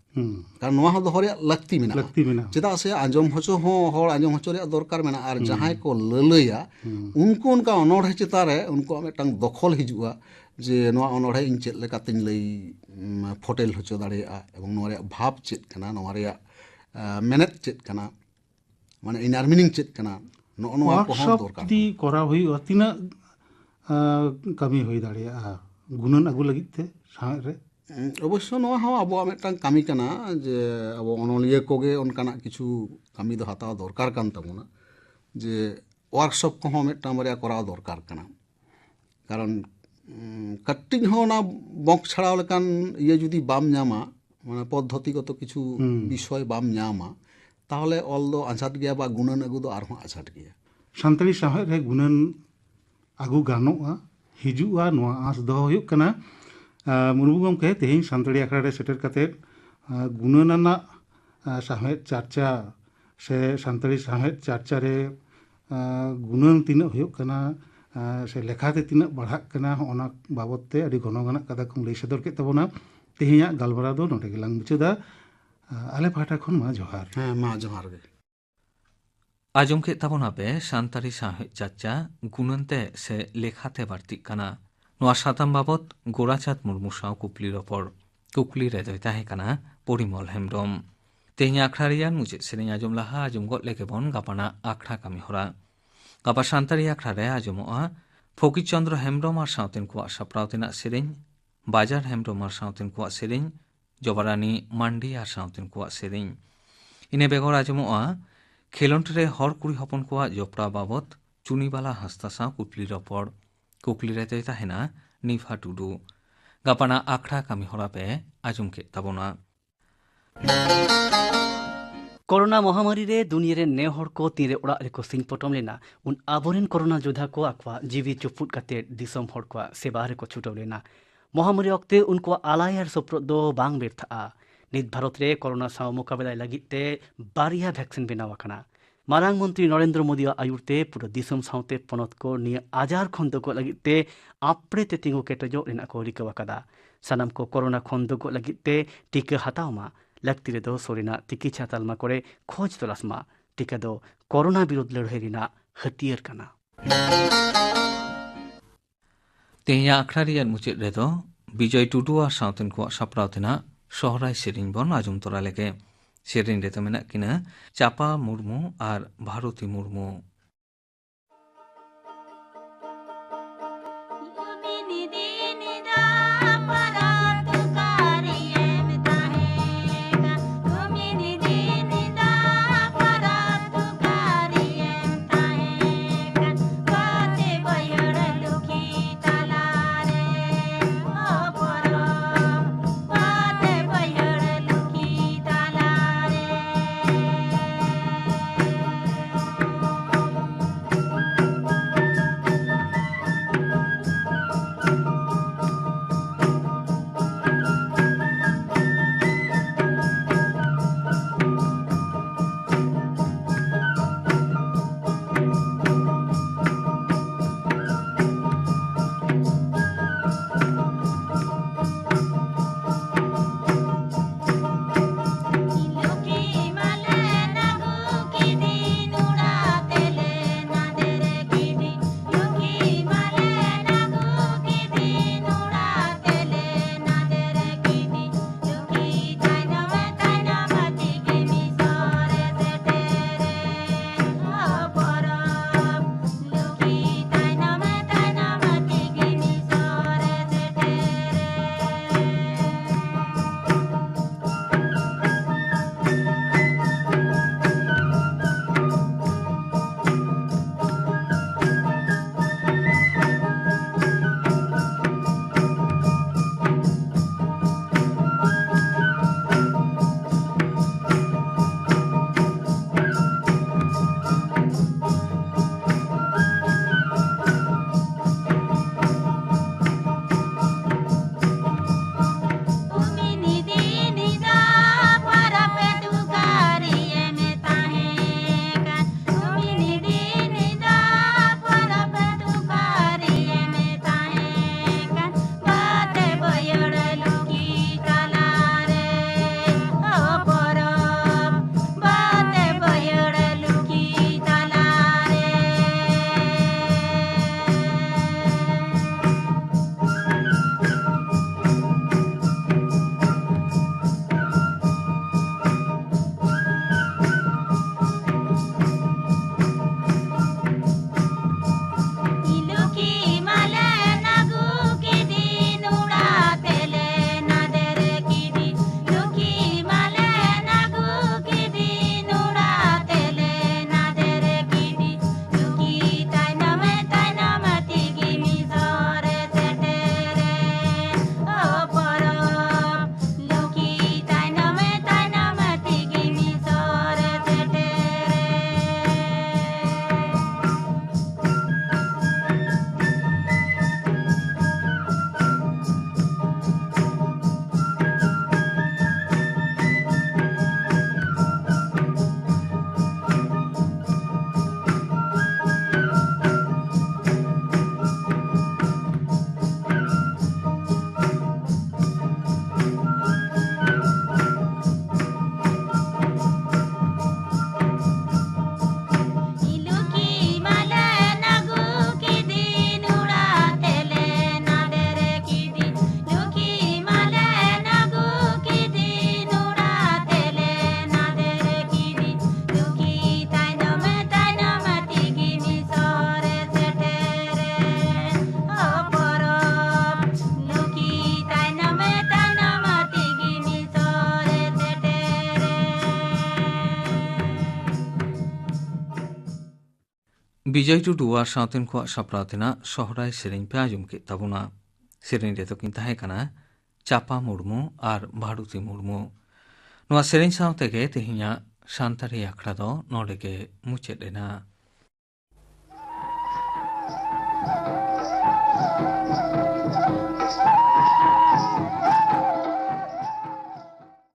ᱠᱟᱨᱚᱱ ᱱᱚᱣᱟ ᱦᱚᱸ ᱫᱚᱦᱚ ᱨᱮᱭᱟᱜ ᱞᱟᱹᱠᱛᱤ ᱢᱮᱱᱟᱜᱼᱟ᱾ ᱞᱟᱹᱠᱛᱤ ᱢᱮᱱᱟᱜᱼᱟ᱾ ᱪᱮᱫᱟᱜ ᱥᱮ ᱟᱸᱡᱚᱢ ᱦᱚᱪᱚ ᱦᱚᱸ ᱦᱚᱲ ᱟᱸᱡᱚᱢ ᱦᱚᱪᱚ ᱨᱮᱭᱟᱜ ᱫᱚᱨᱠᱟᱨ ᱢᱮᱱᱟᱜᱼᱟ, ᱟᱨ ᱡᱟᱦᱟᱸᱭ ᱠᱚ ᱞᱟᱹᱞᱟᱹᱭᱟ ᱩᱱᱠᱩ ᱚᱱᱠᱟ ᱚᱱᱚᱬᱦᱮ ᱪᱮᱛᱟᱱ ᱨᱮ ᱩᱱᱠᱩᱣᱟᱜ ᱢᱤᱫᱴᱟᱝ ᱫᱚᱠᱷᱚᱞ ᱦᱤᱡᱩᱜᱼᱟ ᱡᱮ ᱱᱚᱣᱟ ᱚᱱᱚᱬᱦᱮ ᱤᱧ ᱪᱮᱫ ᱞᱮᱠᱟᱛᱮᱧ ᱞᱟᱹᱭ ᱩᱢ, ᱯᱷᱚᱴᱮᱞ ᱦᱚᱪᱚ ᱫᱟᱲᱮᱭᱟᱜᱼᱟ, ᱮᱵᱚᱝ ᱱᱚᱣᱟ ᱨᱮᱭᱟᱜ ᱵᱷᱟᱵᱽ ᱪᱮᱫ ᱠᱟᱱᱟ, ᱱᱚᱣᱟ ᱨᱮᱭᱟᱜ ᱟ, ᱢᱮᱱᱮᱛ ᱪᱮᱫ ᱠᱟᱱᱟ, ᱢᱟᱱᱮ ᱤᱱᱟᱨ ᱢᱤᱱᱤᱝ ᱪᱮᱫ ᱠᱟᱱᱟ, ᱱᱚᱜᱼᱚ ᱱᱚᱣᱟ ᱠᱚᱦᱚᱸ ᱳᱣᱟᱨᱠᱥᱚᱯ ᱫᱚᱨᱠᱟᱨ ᱡᱩᱫᱤ ᱠᱟᱱᱟ᱾ ᱠᱚᱨᱟᱣ ᱦᱩᱭᱩᱜᱼᱟ, ᱛᱤᱱᱟᱹᱜ ᱟ, ᱠᱟᱹᱢᱤ ᱦᱩᱭ ᱫᱟᱲᱮᱭᱟᱜᱼᱟ ᱜᱩᱱᱟᱹᱱ ᱟᱹᱜᱩ ᱞᱟᱹᱜᱤᱫ ᱛᱮ ᱥᱟᱶᱦᱮᱫ ᱨᱮ? ᱩᱸ, ᱚᱵᱚᱥᱥᱚ ᱱᱚᱣᱟ ᱦᱚᱸ ᱟᱵᱚᱣᱟᱜ ᱢᱤᱫᱴᱟᱝ ᱠᱟᱹᱢᱤ ᱠᱟᱱᱟ ᱡᱮ ᱟᱵᱚ ᱚᱱᱚᱞᱤᱭᱟᱹ ᱠᱚᱜᱮ ᱚᱱᱠᱟᱱᱟᱜ ᱠᱤᱪᱷᱩ ᱠᱟᱹᱢᱤ ᱫᱚ ᱦᱟᱛᱟᱣ ᱫᱚᱨᱠᱟᱨ ᱠᱟᱱ ᱛᱟᱵᱚᱱᱟ, ᱡᱮ ᱳᱣᱟᱨᱠᱥᱚᱯ ᱠᱚᱦᱚᱸ ᱢᱤᱫᱴᱟᱝ ᱵᱟᱨᱭᱟ ᱠᱚᱨᱟᱣ ᱫᱚᱨᱠᱟᱨ ᱠᱟᱱᱟ᱾ ᱠᱟᱨᱚᱱ ᱩᱸ, ᱠᱟᱹᱴᱤᱡ ᱦᱚᱸ ᱚᱱᱟ ᱵᱚᱸᱠ ᱪᱷᱟᱲᱟᱣ ᱞᱮᱠᱟᱱ ᱤᱭᱟᱹ ᱡᱩᱫᱤ ᱵᱟᱢ ᱧᱟᱢᱟ, ᱢᱟᱱᱮ ᱯᱚᱫᱽᱫᱷᱚᱛᱤᱜᱚᱛᱚ ᱠᱤᱪᱷᱩ ᱵᱤᱥᱚᱭ ᱵᱟᱢ ᱧᱟᱢᱟ, ᱛᱟᱦᱚᱞᱮ ᱚᱞ ᱫᱚ ᱟᱸᱡᱷᱟᱴ ᱜᱮᱭᱟ ᱵᱟ ᱜᱩᱱᱟᱹᱱ ᱟᱹᱜᱩ ᱫᱚ ᱟᱨᱦᱚᱸ ᱟᱸᱡᱷᱟᱴ ᱜᱮᱭᱟ᱾ ᱥᱟᱱᱛᱟᱲᱤ ᱥᱟᱶᱦᱮᱫ ᱨᱮ ᱜᱩᱱᱟᱹᱱ ᱟᱹᱜᱩ ᱜᱟᱱᱚᱜᱼᱟ, ᱦᱤᱡᱩᱜᱼᱟ, ᱱᱚᱣᱟ ᱟᱸᱥ ᱫᱚᱦᱚ ᱦᱩᱭᱩᱜ ᱠᱟᱱᱟ᱾ ᱟ, ᱢᱩᱨᱢᱩ ᱜᱚᱢᱠᱮ, ᱛᱮᱦᱮᱧ ᱥᱟᱱᱛᱟᱲᱤ ᱟᱠᱷᱲᱟ ᱨᱮ ᱥᱮᱴᱮᱨ ᱠᱟᱛᱮᱫ, ᱟ, ᱜᱩᱱᱟᱹᱱ ᱟᱱᱟᱜ, ᱟ, ᱥᱟᱶᱦᱮᱫ ᱪᱟᱨᱪᱟ ᱥᱮ ᱥᱟᱱᱛᱟᱲᱤ ᱥᱟᱶᱦᱮᱫ ᱪᱟᱨᱪᱟ ᱨᱮ, ᱟ, ᱜᱩᱱᱟᱹᱱ ᱛᱤᱱᱟᱹᱜ ᱦᱩᱭᱩᱜ ᱠᱟᱱᱟ, ᱟᱨ ᱥᱮ ᱞᱮᱠᱷᱟᱛᱮ ᱛᱤᱱᱟᱹᱜ ᱵᱟᱲᱦᱟᱜ ᱠᱟᱱᱟ, ᱦᱚᱸᱜᱼᱚ ᱱᱟ ᱵᱟᱵᱚᱛ ᱛᱮ ᱟᱹᱰᱤ ᱜᱚᱱᱚᱝ ᱟᱱᱟᱜ ᱠᱟᱛᱷᱟ ᱠᱚᱢ ᱞᱟᱹᱭ ᱥᱚᱫᱚᱨ ᱠᱮᱫ ᱛᱟᱵᱚᱱᱟ᱾ ᱛᱮᱦᱮᱧᱟᱜ ᱜᱟᱞᱢᱟᱨᱟᱣ ᱫᱚ ᱱᱚᱰᱮ ᱜᱮᱞᱟᱝ ᱢᱩᱪᱟᱹᱫᱟ᱾ ᱟᱞᱮ ᱯᱟᱦᱴᱟ ᱠᱷᱚᱱ ᱢᱟ ᱡᱚᱦᱟᱨ᱾ ᱦᱮᱸ, ᱢᱟ ᱡᱚᱦᱟᱨ ᱜᱮ᱾ ᱟᱸᱡᱚᱢ ᱠᱮᱫ ᱛᱟᱵᱚᱱᱟᱯᱮ ᱥᱟᱱᱛᱟᱲᱤ ᱥᱟᱶᱦᱮᱫ ᱪᱟᱨᱪᱟ, ᱜᱩᱱᱟᱹᱱ ᱛᱮ ᱥᱮ ᱞᱮᱠᱷᱟᱛᱮ ᱵᱟᱹᱲᱛᱤᱜ ᱠᱟᱱᱟ᱾ ᱱᱚᱣᱟ ᱥᱟᱛᱟᱢ ᱵᱟᱵᱚᱛ ᱜᱳᱨᱟᱪᱟᱸᱫᱽ ᱢᱩᱨᱢᱩ ᱥᱟᱶ ᱠᱩᱠᱞᱤ ᱨᱚᱯᱚᱲ᱾ ᱠᱩᱠᱞᱤ ᱨᱮᱫᱚᱭ ᱛᱟᱦᱮᱸ ᱠᱟᱱᱟ ᱯᱚᱨᱤᱢᱚᱞ ᱦᱮᱢᱵᱨᱚᱢ᱾ ᱛᱮᱦᱮᱧᱟᱜ ᱟᱠᱷᱲᱟ ᱨᱮᱭᱟᱜ ᱢᱩᱪᱟᱹᱫ ᱥᱮᱨᱮᱧ ᱟᱸᱡᱚᱢ ᱞᱟᱦᱟ ᱟᱸᱡᱚᱢ ᱜᱚᱫ ᱞᱮᱜᱮ ᱵᱚᱱ ᱜᱟᱯᱟᱱᱟᱜ ᱟᱠᱷᱲᱟ ᱠᱟᱹᱢᱤ ᱦᱚᱨᱟ᱾ ᱜᱟᱯᱟ ᱥᱟᱱᱛᱟᱲᱤ ᱟᱠᱷᱲᱟ ᱨᱮ ᱟᱸᱡᱚᱢᱚᱜᱼᱟ ᱯᱷᱚᱠᱤᱨ ᱪᱚᱸᱫᱽᱨᱚ ᱦᱮᱢᱵᱨᱚᱢ ᱟᱨ ᱥᱟᱶᱛᱮᱱ ᱠᱚᱣᱟᱜ ᱥᱟᱯᱲᱟᱣ ᱛᱮᱱᱟᱜ ᱥᱮᱨᱮᱧ, ᱵᱟᱡᱟᱨ ᱦᱮᱢᱵᱨᱚᱢ ᱟᱨ ᱥᱟᱶᱛᱮᱱ ᱠᱚᱣᱟᱜ ᱥᱮᱨᱮᱧ, ᱡᱚᱵᱟᱨᱟᱱᱤ ᱢᱟᱱᱰᱤ ᱟᱨ ᱥᱟᱶᱛᱮᱱ ᱠᱚᱣᱟᱜ ᱥᱮᱨᱮᱧ᱾ ᱤᱱᱟᱹ ᱵᱮᱜᱚᱨ ᱟᱸᱡᱚᱢᱚᱜᱼᱟ ᱠᱷᱮᱞᱳᱸᱰ ᱨᱮ ᱦᱚᱲ ᱠᱩᱲᱤ ᱦᱚᱯᱚᱱ ᱠᱚᱣᱟᱜ ᱡᱚᱯᱲᱟᱣ ᱵᱟᱵᱚᱛ ᱪᱩᱱᱤᱵᱟᱞᱟ ᱦᱟᱸᱥᱫᱟ ᱥᱟᱶ ᱠᱩᱠᱞᱤ ᱨᱚᱯᱚᱲ᱾ ᱠᱩᱠᱞᱤ ᱨᱮᱫᱚᱭ ᱛᱟᱦᱮᱱᱟ ᱱᱤᱯᱷᱟ ᱴᱩᱰᱩ᱾ ᱜᱟᱯᱟᱱᱟᱜ ᱟᱠᱷᱲᱟ ᱠᱟᱹᱢᱤ ᱦᱚᱨᱟ ᱯᱮ ᱟᱸᱡᱚᱢ ᱠᱮᱫ ᱛᱟᱵᱚᱱᱟ᱾ ᱠᱳᱨᱳᱱᱟ ᱢᱚᱦᱟᱢᱟᱨᱤ ᱨᱮ ᱫᱩᱱᱤᱭᱟᱹ ᱨᱮᱱ ᱱᱮ ᱦᱚᱲ ᱠᱚ ᱛᱤᱱᱨᱮ ᱚᱲᱟᱜ ᱨᱮᱠᱚ ᱥᱤᱧ ᱯᱚᱴᱚᱢ ᱞᱮᱱᱟ, ᱩᱱ ᱟᱵᱚᱨᱮᱱ ᱠᱳᱨᱳᱱᱟ ᱡᱳᱫᱷᱟ ᱠᱚ ᱟᱠᱚᱣᱟᱜ ᱡᱤᱣᱤ ᱪᱩᱯᱩᱫ ᱠᱟᱛᱮ ᱫᱤᱥᱚᱢ ᱦᱚᱲ ᱠᱚᱣᱟᱜ ᱥᱮᱵᱟ ᱨᱮᱠᱚ ᱪᱷᱩᱴᱟᱹᱣ ᱞᱮᱱᱟ᱾ ᱢᱚᱦᱟᱢᱟᱨᱤ ᱚᱠᱛᱮ ᱩᱱᱠᱩᱣᱟᱜ ᱟᱞᱟᱭ ᱟᱨ ᱥᱚᱯᱨᱚᱫ ᱫᱚ ᱵᱟᱝ ᱵᱮᱨᱛᱷᱟᱜᱼᱟ᱾ ᱱᱤᱛ ᱵᱷᱟᱨᱚᱛ ᱨᱮ ᱠᱳᱨᱳᱱᱟ ᱥᱟᱶ ᱢᱳᱠᱟᱵᱮᱞᱟᱭ ᱞᱟᱹᱜᱤᱫ ᱛᱮ ᱵᱟᱨᱭᱟ ᱵᱷᱮᱠᱥᱤᱱ ᱵᱮᱱᱟᱣ ᱟᱠᱟᱱᱟ᱾ ᱢᱟᱨᱟᱝ ᱢᱚᱱᱛᱨᱤ ᱱᱚᱨᱮᱱᱫᱨᱚ ᱢᱳᱫᱤᱭᱟᱜ ᱟᱹᱭᱩᱨ ᱛᱮ ᱯᱩᱨᱟᱹ ᱫᱤᱥᱚᱢ ᱥᱟᱶᱛᱮ ᱯᱚᱱᱚᱛ ᱠᱚ ᱱᱤᱭᱟᱹ ᱟᱡᱟᱨ ᱠᱷᱚᱱ ᱫᱩᱜᱚᱜ ᱞᱟᱹᱜᱤᱫ ᱛᱮ ᱟᱯᱲᱮ ᱛᱮ ᱛᱤᱸᱜᱩ ᱠᱮᱴᱮᱡᱚᱜ ᱨᱮᱱᱟᱜ ᱠᱚ ᱨᱤᱠᱟᱹ ᱟᱠᱟᱫᱟ᱾ ᱥᱟᱱᱟᱢ ᱠᱚ ᱠᱳᱨᱳᱱᱟ ᱠᱷᱚᱱ ᱫᱩᱜᱚᱜ ᱞᱟᱹᱜᱤᱫ ᱛᱮ ᱴᱤᱠᱟᱹ ᱦᱟᱛᱟᱣ ᱢᱟ, ᱞᱟᱹᱠᱛᱤ ᱨᱮᱫᱚ ᱥᱩᱨ ᱨᱮᱱᱟᱜ ᱛᱤᱠᱤᱪᱷᱟ ᱛᱟᱞᱢᱟ ᱠᱚᱨᱮ ᱠᱷᱚᱡᱽ ᱛᱚᱞᱟᱥ ᱢᱟ᱾ ᱴᱤᱠᱟᱹ ᱫᱚ ᱠᱳᱨᱳᱱᱟ ᱵᱤᱨᱩᱫᱷ ᱞᱟᱹᱲᱦᱟᱹᱭ ᱨᱮᱱᱟᱜ ᱦᱟᱹᱛᱭᱟᱹᱨ ᱠᱟᱱᱟ᱾ ᱛᱮᱦᱮᱧᱟᱜ ᱟᱠᱷᱲᱟ ᱨᱮᱭᱟᱜ ᱢᱩᱪᱟᱹᱫ ᱨᱮᱫᱚ ᱵᱤᱡᱚᱭ ᱴᱩᱰᱩ ᱟᱨ ᱥᱟᱶᱛᱮᱱ ᱠᱚᱣᱟᱜ ᱥᱟᱯᱲᱟᱣ ᱛᱮᱱᱟᱜ ᱥᱚᱦᱨᱟᱭ ᱥᱮᱨᱮᱧ ᱵᱚᱱ ᱟᱸᱡᱚᱢ ᱛᱚᱨᱟ ᱞᱮᱜᱮ᱾ ᱥᱮᱨᱮᱧ ᱨᱮᱫᱚ ᱢᱮᱱᱟᱜ ᱠᱤᱱᱟ ᱪᱟᱯᱟ ᱢᱩᱨᱢᱩ ᱟᱨ ᱵᱷᱟᱨᱚᱛᱤ ᱢᱩᱨᱢᱩ᱾ ᱵᱤᱡᱚᱭ ᱴᱩᱰᱩ ᱟᱨ ᱥᱟᱶᱛᱮᱱ ᱠᱚᱣᱟᱜ ᱥᱟᱯᱲᱟᱣ ᱛᱮᱱᱟᱜ ᱥᱚᱦᱨᱟᱭ ᱥᱮᱨᱮᱧ ᱯᱮ ᱟᱸᱡᱚᱢ ᱠᱮᱫ ᱛᱟᱵᱚᱱᱟ᱾ ᱥᱮᱨᱮᱧ ᱨᱮᱫᱚ ᱠᱤᱱ ᱛᱟᱦᱮᱸ ᱠᱟᱱᱟ ᱪᱟᱯᱟ ᱢᱩᱨᱢᱩ ᱟᱨ ᱵᱷᱟᱨᱚᱛᱤ ᱢᱩᱨᱢᱩ᱾ ᱱᱚᱣᱟ ᱥᱮᱨᱮᱧ ᱥᱟᱶ ᱛᱮᱜᱮ ᱛᱮᱦᱮᱧᱟᱜ ᱥᱟᱱᱛᱟᱲᱤ ᱟᱠᱷᱲᱟ ᱫᱚ ᱱᱚᱰᱮ ᱜᱮ ᱢᱩᱪᱟᱹᱫ ᱮᱱᱟ᱾